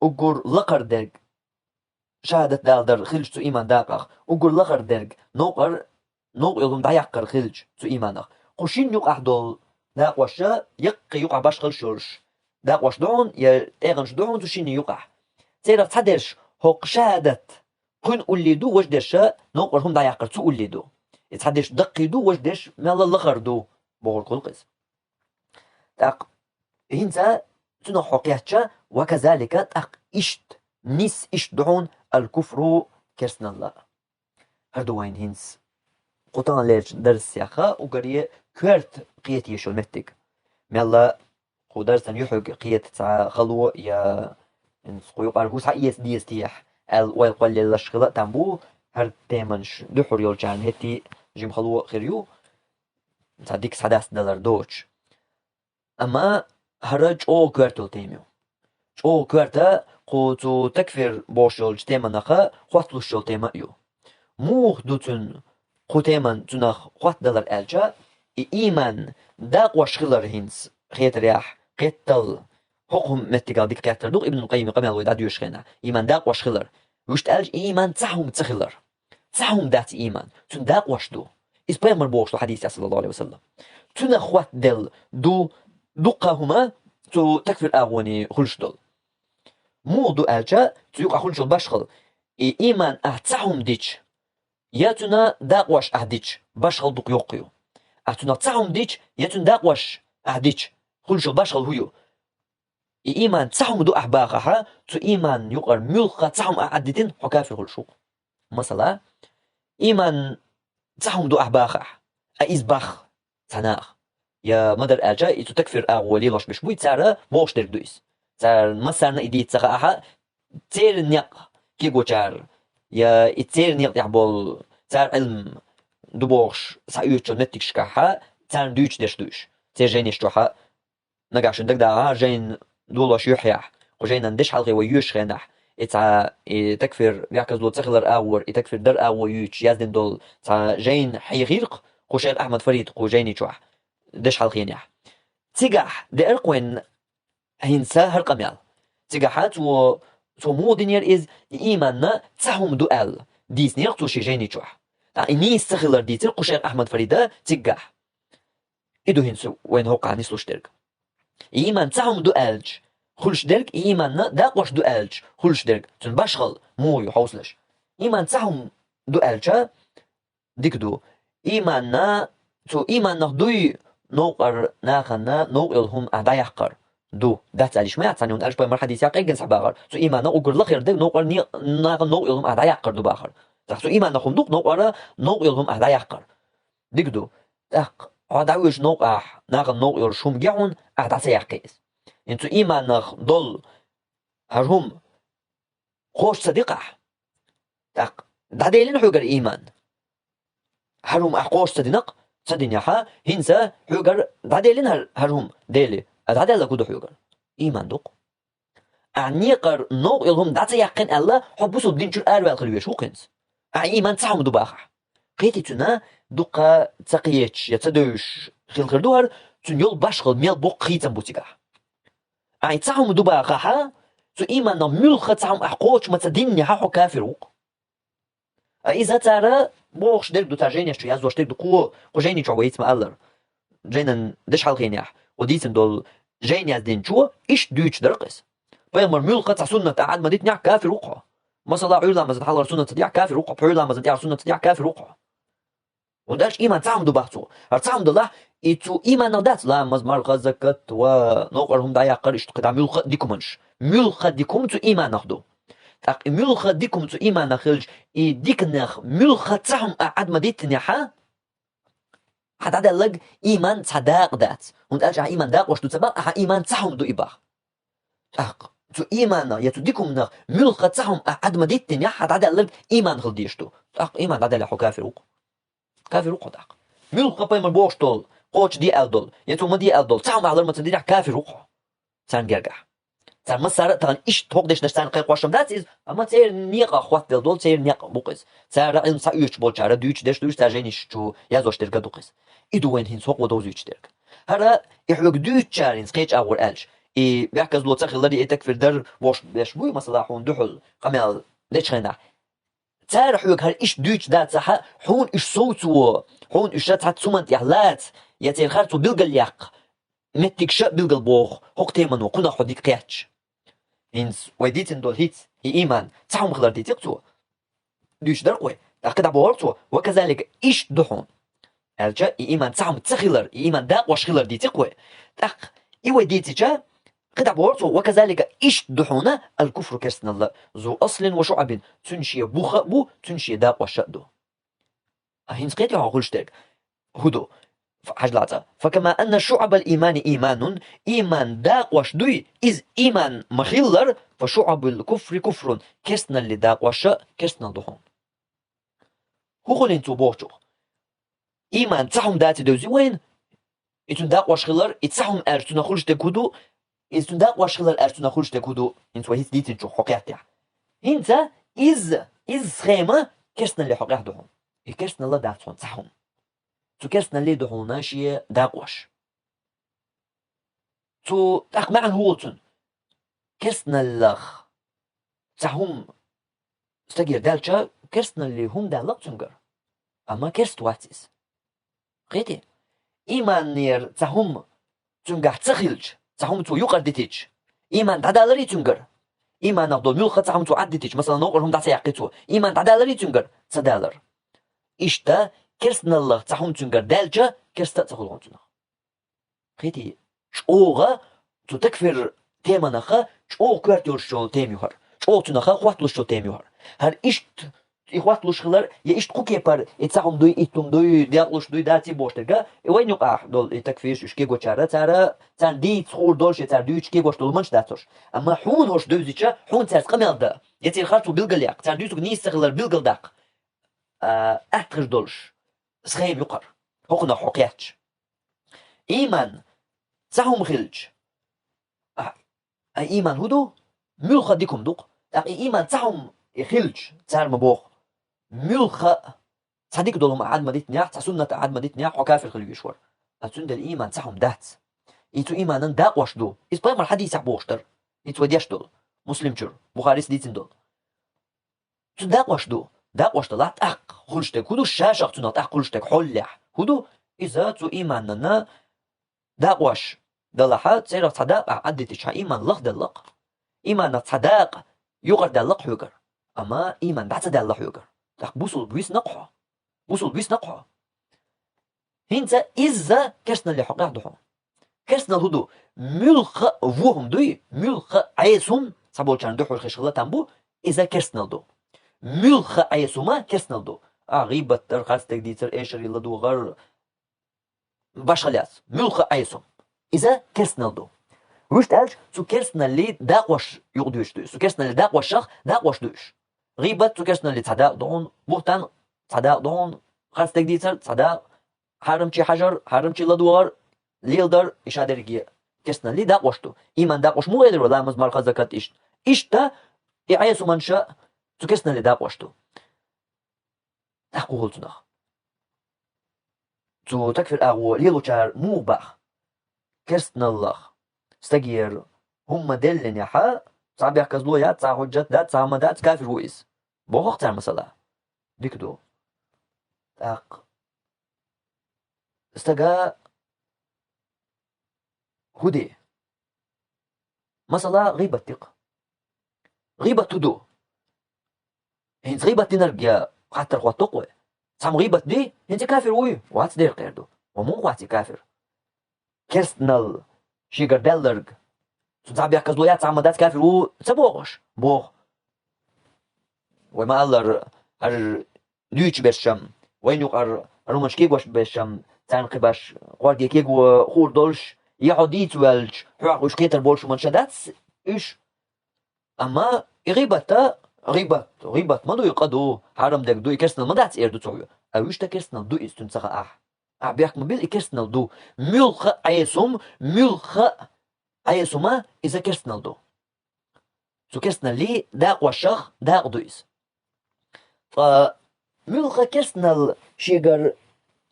уггар лакхара дерг, шахадат далдар хилча цу иман дакъах, уггар лахара дерг, новкъар-, новкъа йолу хӀума дӀаяккхар хилча цу иманах. Кху шинна юкъахь долу дакъоша, яккхий юкъахь башхаллаш йолуш дакъош ду хьуна, я тӀегӀанаш ду хьуна цу шинна юкъахь. Церах цхьадерш хӀокху шахадат кхуьнан уллий ду, важдерша новкъара хӀума дӀаяккхар цу уллий ду. И цхьадерш даккхий ду, важдерш мелла лахара ду, бохург хуьлу-кх иза. ТӀаккха хӀинца цунах хьо кхетча, ва казалика, тӀаккха иштта, нис иштта ду хьуна аль-куфру, керстаналла. ХӀара ду вайн хӀинца кху таханлерчу дарсехь уггаре коьрта кхета езаш йолу меттиг. Мелла кху дарсан юьхьиг кхета цхьа хало я хӀинца кху юкъара хӀу схьаэца деза техьа аьлла ойла кхоллаеллаш хила а там бу, хӀара теманаш дуьхьал йолчарна хӀетте жима хало а хир ю, цхьа дика схьадастадалар доцуш. Амма хӀара чӀогӀа коьрта йолу тема ю. ЧӀогӀа коьрта кху цу такфир бохуш йолчу теманах хотталуш йолу тема а ю. Муха ду цуьнан кху теман цунах хоттадалар аьлча, и иман дакъош хилар хӀинца хетарехь, кхеттал хӀокху меттигал дика кхеттар ду-кх Ибн Къаййима къамел вай дӀадоьшучу хенахь, иман дакъош хилар. Вуьшта аьлча, и иман цхьа хӀума ца хилар. Цхьа хӀума дац иман, цуьнан дакъош ду. Иза пайхамар бохуш ду хьадисехь, саллаллаху алейхи ва саллям. Цуьнах хоттаделла ду дуккха хӀума цу такфир агӀоне хуьлуш долу. Муха ду аьлча, цу юкъахь хуьлуш йолу башхалла. И иман ахь цхьа хӀума дича, я цуьнан дакъош ахь дича, башхалла дукха йоккха ю. Ахь цуьнах цхьа хӀума дича, я цуьнан дакъош ахь дича, хуьлуш йолу башхалла хӀун ю? И иман цхьа хӀума ду ахь бахахьа, цу иманна юкъара муьлхха цхьа хӀума ахь Ӏаддитина, хьо кафир хуьлуш ву-кх. Масала, иман цхьа хӀума ду ахь бахахь, а из бах цхьа наха. Я ма дарра аьлча, и цу такфир агӀо лелош беш буй, цара бохуш дерг ду иза. Цара массарна и дийца ца хаахьа, церан некъ кегочара, я и церан некъ тӀехь болу цара Ӏилма ду бохуш схьаоьцучу меттигашкахьа, царна дуьйцуш дерш ду уьш. Церан жайнаш чохьа нагахь шуна дагадагӀа, жайна долош юьхьехь, кху жайнан дешхьалхе вай йоьшучу хенахь, и цхьа, и такфир вехказло ца хилар агӀор, и такфир дар агӀо юьйцуш яздина долу цхьа жайна хьехийра-кх кху шайх Ахьмад Фарид кху жайни чохь, дешхьалхенехь. Цигахь деара-кх вайн хӀинца хӀара къамел. Цигахьа цо, цо муха динера иза, и ийманна цхьа хӀума ду аьлла, дийцинера-кх цо шен жайни чохь. ТӀаккха и нийса ца хилар дийцира кху шайх Ахьмад Фарида цигахь. И ду хӀинца вайна хӀокхахь нислуш дерг. И ийман цхьа хӀума ду аьлча хуьлуш дерг, и ийманна дакъош ду аьлча хуьлуш дерг, цуьнан башхалла муха ю хьовсалаш. Ийман цхьа хӀума ду аьлча, дика ду. Ийманна, цу ийманнах дуй новкъара нахана новкъа йолу хӀума ахь дӀаяккхар? Ду. Дац аьлла йиш ма яц цхьанна, хӀунда аьлча пайхамар хьадисехь къеггина схьабахара. Цу ийманнах уггар лахара дерг новкъара не-, нахана новкъа йолу хӀума ахь дӀаяккхар ду бахара. ТӀаккха цу ийманнах хӀума ду-кх новкъара новкъа йолу хӀума ахь дӀаяккхар? Дика ду. ТӀаккха хьо дӀавоьдучу новкъахь нахана новкъа йолуш хӀума гий хьуна, ахь дӀа ца яккхи иза. ХӀинца цу ийманнах долу хӀара хӀума кхочуш ца ди-кх ахь? ТӀаккха дӀаделина хьоьгара ийман? ХӀара хӀума ахь кхочуш ца дина-кх, ца динехьа, хӀинца хьоьгара дӀаделина хӀара, хӀара хӀума, дели, а дӀадаьлларг хӀун ду хьоьгара? Ийман ду-кх. Ахь некъара новкъа йолу хӀума дӀа ца яьккхина аьлла, хьо бусалба дин чуьра араваьлла хила везаш ву-кх хӀинца. Ахь ийман цхьа хӀума ду бахахь. Кхетий цуьнан, дуккха ца кхеташ я ца девзаш хила хир ду хӀара, цуьнан йолу башхалла мел боккха хийцам бу цигахь. Ахь цхьа хӀума ду бахахьа, цу ийманнах муьлхха цхьа хӀума ахь кхочуш ма ца диннехьа, хьо кафир ву-кх. А иза цара бохуш дерг ду, цара жайнаш чу яздеш дерг ду, кхо, кху жайни чохь вайца ма-аллара. Жайнан дешхьалхенехь, кху дийцина долу жайна яздинчо иштта дуьйцуш дара-кх иза. Пайхамар муьлхха цхьа суннат ахь Ӏад ма дитинехь, кафир ву-кх хьо. Масала, Ӏуьйра ламазан хьалхара суннат ца дехь, кафир ву-кх хьо, пхьуьйра ламазан тӀехьара суннат ца дехь, кафир ву-кх хьо. ХӀунда аьлча ийман цхьа хӀума ду бах цо. ХӀара цхьа хӀума далахь, и цу ийманах дац, ламаз, марха, закат ва новкъара хӀума дӀаяккхар, иштта кхидӀа муьлхха а дика хӀуманаш. Муьлхха дика хӀума цу ийманах ду. ТӀаккха и муьлхха дика хӀума цу ийманах хилча, и диканах муьлхха цхьа хӀума ахь Ӏад ма диттинехьа, хьан дӀадаьлларг ийман цхьа дакъа дац. ХӀунда аьлча ахьа ийман дакъош ду ца бах, ахьа ийман цхьа хӀума ду и бах. ТӀаккха цу ийманах я цу дика хӀуманах муьлхха цхьа хӀума ахь Ӏад ма диттинехь, хьан дӀадаьлларг ийман хила дезаш ду. ТӀаккха ийман дӀадаьллехь, хьо кафир ву-кх. Кафир ву-кх хьо тӀаккха. Муьлхха пайхамар бохуш долу, кхочушде аьлла долу, я цо ма де аьлла долу, цхьа хӀума ахь лар ма ца динехь, кафир ву-кх хьо. Царна гергахь. Цара массара а тахана иштта хӀокху дешнаш царна кхайкхош-м дац иза, амма церан некъах хоттаделла долу, церан некъ бу-кх иза. Цара Ӏилма схьаоьцуш болчара дуьйцуш дерш ду иза, цара жайнаш чу яздеш дерг а ду-кх иза. И ду вайна хӀинца хӀокхо довзуьйтуш дерг. ХӀара и хьоьга дуьйцучара хӀинца кхечу агӀор аьлча, и бехказло ца хилар, и такфир дар бохуш беш буй, масала, хьуна дуьхьал къамел дечу хенахь. Цара хьоьга хӀара иштта дуьйцуш дацахьа, хьуна уьш совцаво, хьуна уьш цхьацца хӀуманна тӀехь лаца, я церан харцо билгалъяккха меттигаш а билгалбоху хӀокху темано кхунах хьо дика кхетча. ХӀинца вай дийцина долу хӀинца и ийман цхьа хӀума хилар дийци-кх цо. Дуьйцуш дара-кх вай, тӀаккха кхидӀа бохура цо, ва казалика иштта ду хьуна. Аьлча, и ийман цхьа хӀума ца хилар, и ийман дакъош хилар дийци-кх вай. ТӀаккха и вай дийцича, кхидӀа бохура цо, ва казалика иштта ду хьуна аль-куфру керстаналла, зу аслин ва шуӀабин, цуьнан шен бух а бу, цуьнан шен дакъош а ду. А хӀинца кхетий хьо хуьлуш дерг? ХӀун ду? Ф-, хьажал цкъа. Факама анна шуӀабал иймани ийманун, ийман дакъош дуй, иза ийман ма-хиллара, фа шуӀабул куфри куфрун, керстаналли дакъош а керстанал ду хьуна. ХӀун хуьлу хӀинца цо бохучух? Ийман цхьа хӀума даций девзи вайна, и цуьнан дакъош хилар, и цхьа хӀума аьлча цуьнан хуьлуш дерг хӀун ду, иза цуьнан дакъош хилар аьлча цуьнан хуьлуш дерг хӀун ду, хӀинца вай хӀинца дийцинчух хьо кхетахь. ХӀинца иза, иза схема керстаналли хьокъехь ду хьуна. И керстаналла дац хьуна цхьа хӀума. Цу керстаналли ду хьуна шен дакъош. Цу тӀаккха маьӀна хӀун волу цуьнан? Керстаналлах цхьа хӀума стагера даьлча, керстаналли хӀума даьлла-кх цуьнгара. Амма керста вац иза. Кхетий? Ийманера цхьа хӀума цуьнгахь ца хилча, цхьа хӀума цо юкъара дитича, ийман дӀадаларий цуьнгара? Ийманах долу муьлхха цхьа хӀума цо Ӏад дитича, масала, новкъара хӀума дӀа ца яккхий цо, ийман дӀадаларий цуьнгара? Ца далар. Иштта, керстаналлах цхьа хӀума цуьнгара даьлча, керста а ца хуьлу хьуна цунах. Кхетий, чӀогӀа цу такфир теманаха чӀогӀа коьрта йолуш йолу тема ю хӀара. ЧӀогӀа цунаха хотталуш йолу тема ю хӀара. ХӀара иштта и хӀотталуш хилар, я иштта кху кепара, и цхьа хӀума дуй, итт хӀума дуй, декъалуш дуй, даций бохуш дерг, и вайна юкъахь долу и такфирш, уьш кегочара, цара, царна дийца хуур долуш, я цара дуьйцуш кегош долу хӀуманаш дац уьш. Амма хьуна хӀорш девзича, хьуна цаьрца къамел дан, я церан харцо билгалъяккха, цара дуьйцург нийса ца хилар билгалдаккха, а, атта хир долуш схема ю-кх хӀара, хӀокхунах хьо кхетча. Ийман цхьа хӀума хилча, а, а, ийман хӀун ду? Муьлхха а дика хӀума ду-кх. ТӀаккха и ийман цхьа хӀума и хилча, цара ма боху, муьлхха а цхьа дика долу хӀума Ӏад ма дитинехь, цхьа суннат Ӏад ма дитинехь, хьо кафир хила везаш вара. А цундела ийман цхьа хӀума дац. И цу ийманан дакъош ду. Иза пайхамар хьадисехь бохуш дара. Иза вай деш долу. Муслим чуьра, Бухарис дийцина долу. Цу дакъош ду. Дакъош далахь тӀаккха хуьлуш дерг хӀун ду? Ша-шах цунах тӀаккха хуьлуш дерг хьолехь хӀун ду? Иза цу ийманана дакъош далахьа, церах цхьа дакъа ахь Ӏаддитича, хьан ийман лахдаьлла-кх. Ийманах цхьа дакъа юкъардаьлла-кх хьоьгара. Амма ийман дӀа ца даьлла хьоьгара. ТӀаккха бусулба висна-кх хьо. Бусулба висна-кх хьо. ХӀинца изза керстаналле хьокъехь ду хьо. Керстаналла хӀун ду? Муьлхха а вон хӀума дуй, муьлхха а Ӏеса хӀума, цхьаболчарна дуьхьал хиш хилла там бу, иза керстаналла ду. Муьлхха а Ӏеса хӀума керстаналла ду. А, гӀийбат дар, харц дерг дийцар, эшаре ладогӀар, башха лаьцна, муьлхха а Ӏеса хӀума. Иза керстаналла ду. Вуьшта аьлча, цу керстаналлин дакъош юкъадоьдуш ду иза. Цу керстаналлин дакъошах дакъош ду уьш. ГӀийбат цу керстаналлин цхьа дакъа ду хьуна, буьхтан цхьа дакъа ду хьуна, харц дерг дийцар цхьа дакъа, хьарамче хьажар, хьарамче ладогӀар, леладар, и шадерриге керстаналлин дакъош ду. Ийман дакъош муха элира вай, ламаз, марха, закат, иштта? Иштта и Ӏеса хӀуманаш а цу керстаналлин дакъош ду. ТӀаккха хӀун хуьлу цунах? Цу такфир агӀо лелочара муха боху? Керстаналлах стагера хӀумма деллинехьа, цхьа бехказло яц, цхьа хьуджат дац, цхьа хӀума дац, кафир ву иза. Боху-кх цара, масала. Дика ду. ТӀаккха стага хӀун де? Масала, гӀийбат де-кх. ГӀийбат хӀун ду? ХӀинца гӀийбат динарг я хаттар хӀотту-кх вай. Цхьамма гӀийбат ди, хӀинца кафир вуй? Вац, дера кхера ду. Ва муха вац и кафир? Керстаналла шегара даьлларг, цунна цхьа бехказло яц, цхьа хӀума дац, кафир ву ца боху уьш? Боху. Вай ма-аллара, хӀара дуьйцуш берш-м, вайна юкъара хӀуманаш кегош берш-м, царна кхин баш кхоарге кего хуур долуш, я хьо дийца ваьлча, хьох уьш кхетар болуш хӀуманаш дац уьш. Амма и гӀийбат а, гӀийбат, гӀийбат ма ду, и къа ду, хьарам дерг ду, и керстаналла ма дац эр ду цо хьоьга. А вуьшта керстаналла ду иза, цуьнан ца хаахь. Ахь бехк ма билла, и керстаналла ду. Муьлхха а Ӏеса хӀума, муьлхха а Ӏеса хӀума, иза керстаналла ду. Цу керстаналлин дакъошах дакъа ду иза. Ткъа муьлхха керстаналла шегара,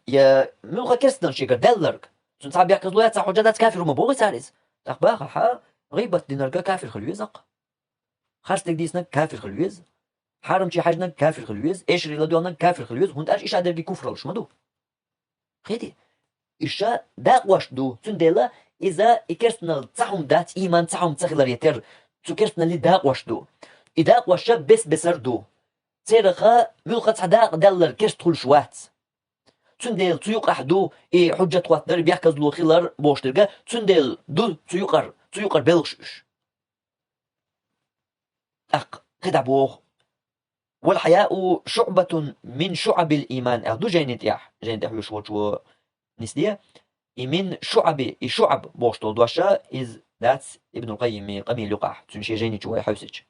я муьлхха керстаналла шегара даьлларг, цунна цхьа бехказло яц, цхьа хьуджат дац, кафир ву ма боху цара иза. ТӀаккха бахахьа, гӀийбат динарг кафир хила веза-кх. Харц дерг дийцинарг кафир хила веза. Хьарамче хьаьжнарг кафир хила веза. Эшаре ладоьгӀнарг кафир хила веза. ХӀунда аьлча и шадерриге куфр йолуш ма ду. Кхетий? И ша дакъош ду, цундела иза и керстаналла цхьа хӀума дац, ийман цхьа хӀума ца хилар я тера, цу керстаналлин дакъош ду. И дакъош ша бес-бесара ду. Цераха муьлхха цхьа дакъа даьлларг керста хуьлуш вац. Цундела цу юкъахь ду и хьуджат хӀоттадар, бехказло хилар бохуш дерг, цундела ду цу юкъара, цу юкъара белхаш уьш. ТӀаккха кхидӀа боху: «والحياء شعبة من شعب الإيمان», аьлла ду жайни тӀехь, жайни тӀехь хьоьжуш волчо нисде. И «من شعب», и «شعب» бохуш долу дош, иза дац Ибнул Къаййими къамел юкъахь, цуьнан шен жайни чу вай хьаьвсича.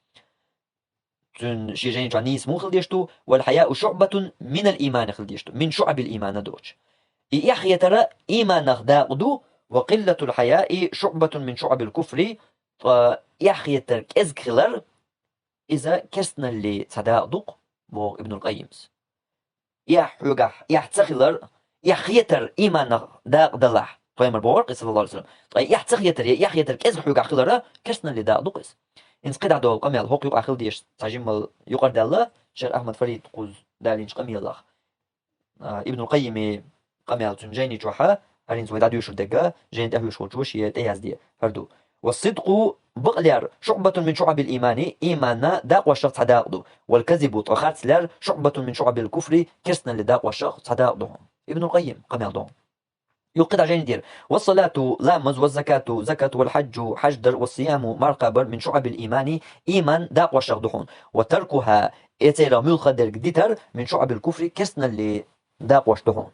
Цуьнан шен жайни чохь нийса муха хила деш ду? «والحياء شعبة من الإيمان» хила деш ду, «من شعب الإيمان» доцуш. И эхь хетар ийманах дакъа ду, «وقلة الحياء شعبة من شعب الكفر», ткъа эхь хетар кӀезиг хилар, иза керстаналлин цхьа дакъа ду-кх, боху Ибнул Къаййимс. Эхь хьоьгахь, эхь ца хилар, эхь хетар ийманах дакъа далахь, пайхамар бохура-кх, саллаллаху Ӏалайхи ва саллам. Ткъа эхь ца хетар я эхь хетар кӀезиг хьоьгахь хилар керстаналлин дакъа ду-кх иза. ХӀинца кхидӀа долу къамел хӀокху юкъахь хила дезаш цхьа жиммал юкъара даьлла, шер Ахьмад Фарид кхуза далийначу къамелах. А, Ибнул Къаййими къамел цуьнан жайни чохь, хӀара хӀинца вай дӀадоьшур дерг, жайни тӀехь хьоьжуш волчо шен тӀеязде, хӀара ду: «والصدق», бакъ лер, «شعبة من شعب الإيمان», ийманан дакъошах цхьа дакъа ду, «والكذب», ткъа харц лер, «شعبة من شعب الكفر», керстаналлин дакъошах цхьа дакъа ду хьуна. Ибнул Къаййим къамел ду хьуна. Юха кхидӀа жайна дера: والصلاة, ламаз, والزكاة, закат, والحج, хьаж дар, والصيام, марха кхабар, من شعب الإيمان, иман дакъошех да хьона. وتركها, э церах муьлхха дерг дитар, من شعب الكفر, керстаналле дакъош да хьона.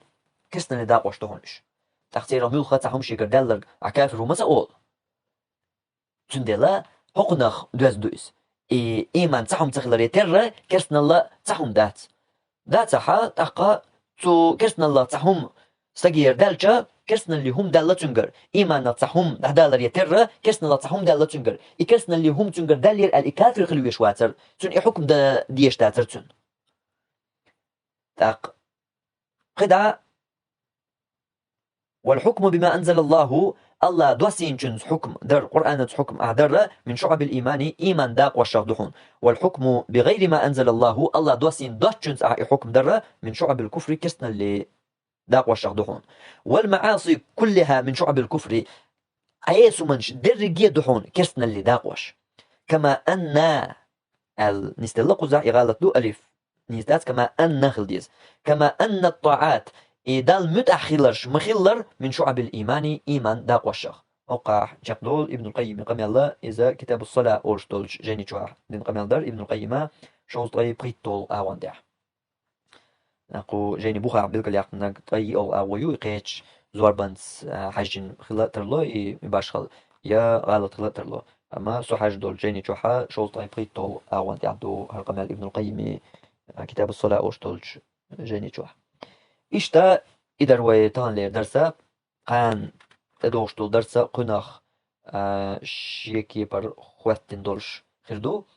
Керстаналле дакъош да хьона уж. ТӀаккха церах муьлхха цхьа хӀума шийгара даьлларг Ӏа кафир ву ма ца олу. Цундела хӀокхунах доьзна ду иза. И иман цхьа хӀума ца хиларе терра, керстаналла цхьа хӀума дац. Дацахьа, тӀаккха цу керстаналлах цхьа хӀума стагера даьлча, керстаналли хӀума даьлла цуьнгара. Иманах цхьа хӀума дӀадаларе терра, керстаналлах цхьа хӀума даьлла цуьнгара. И керстаналли хӀума цуьнгара даьллера аьлла, и кафир хила веш вацара. Цунна и хӀукм дан дезаш дацара цунна. ТӀаккха кхидӀа: والحكم بما أنزل الله, Аллах доссийначунца хӀукм дар, Къуръанаца хӀукм Ӏа дар, من شعب الإيمان, иман дакъошех да хьона. والحكم بغير ما أنزل الله, Аллах доссийна доццучунца Ӏа и хӀукм дар, من شعب الكفر, керстаналле дакъошех да хьона. والمعاصي كلها من شعب الكفر, Ӏеса хӀуманаш дерриге а да хьона керстаналле дакъош. كما أن, аьлла нисделла кхузахь, и гӀалат ду, алиф нийса дац, كما أن хила деза. كما أن الطاعات, и Далла муьтӀахь хиларш ма-хиллара, من شعب الإيمان, иман дакъошех. ХӀокхахь чекхдолу Ибнул Къаййими къамел, иза Китабус-Сала олуш долчу жайни чохь дина къамел дара Ибнул Къаййима, шовзткъе пхийтталгӀа агӀон тӀехь. Кху жайни бухахь билгалъяьккхинарг ткъе йоьалгӀа агӀо ю, и кхечу зорбанца, а, хьаьжжина хила а тарло, и, и башхалла, я гӀалат хила а тарло. Амма со хьаьжжина долчу жайни чохь шовзткъе пхийтталгӀа агӀон тӀехь ду хӀара къамел Ибнул Къаййими, а, Китабус-Сала олуш долчу жайни чохь. Иштта, и дара вай таханлера дарс, кхана тӀедогӀуш долу дарс кхунах, а, шен кепара хӀоьттина долуш хир ду.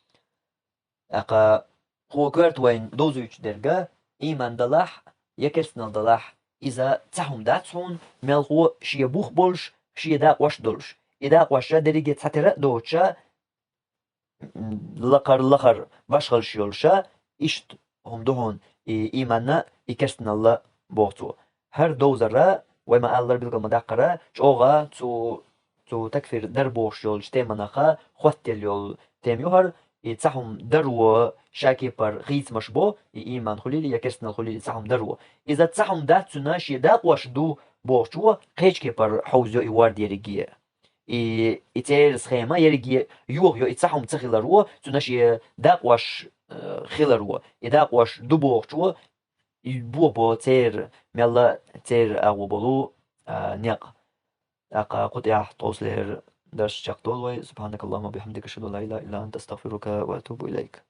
ТӀаккха кхо коьрта вайна довзуьйтуш дерг, иман далахь я керстаналла далахь, иза цхьа хӀума дац хьуна, мелхо шен бух болуш, шен дакъош долуш. И дакъош дерриге цхьатера а доцуша, м, лакхара лахара башхаллаш йолуша, иштта хӀума ду хьуна и иманна, и керстаналла, боху цо. ХӀара довзар, вай ма-аллара, билгал ма-даккхара, чӀогӀа цу, цу такфир дар бохуш йолчу теманах хӀоттаелла йолу тема ю хӀара, и цхьа хӀума даро ша кепара хийцамаш бо, и иман хуьлийла я керстаналла хуьлийла, цхьа хӀума даро. Иза цхьа хӀума дац цуьнан, шен дакъош ду бохучо кхечу кепара хьовзайо и ворда ерриге. И, и церан схема ерриге йохайо и цхьа хӀума ца хиларо, цуьнан шен дакъош, э, хиларо. И дакъош ду бохучо, и бо-бо церан, мелла церан агӀо болу, а, некъ. ТӀаккха кху тӀехь тховсалера дарс чекхдолу вай. سبحانك اللهم وبحمدك، أشهد أن لا إله إلا أنت، أستغفرك وأتوب إليك.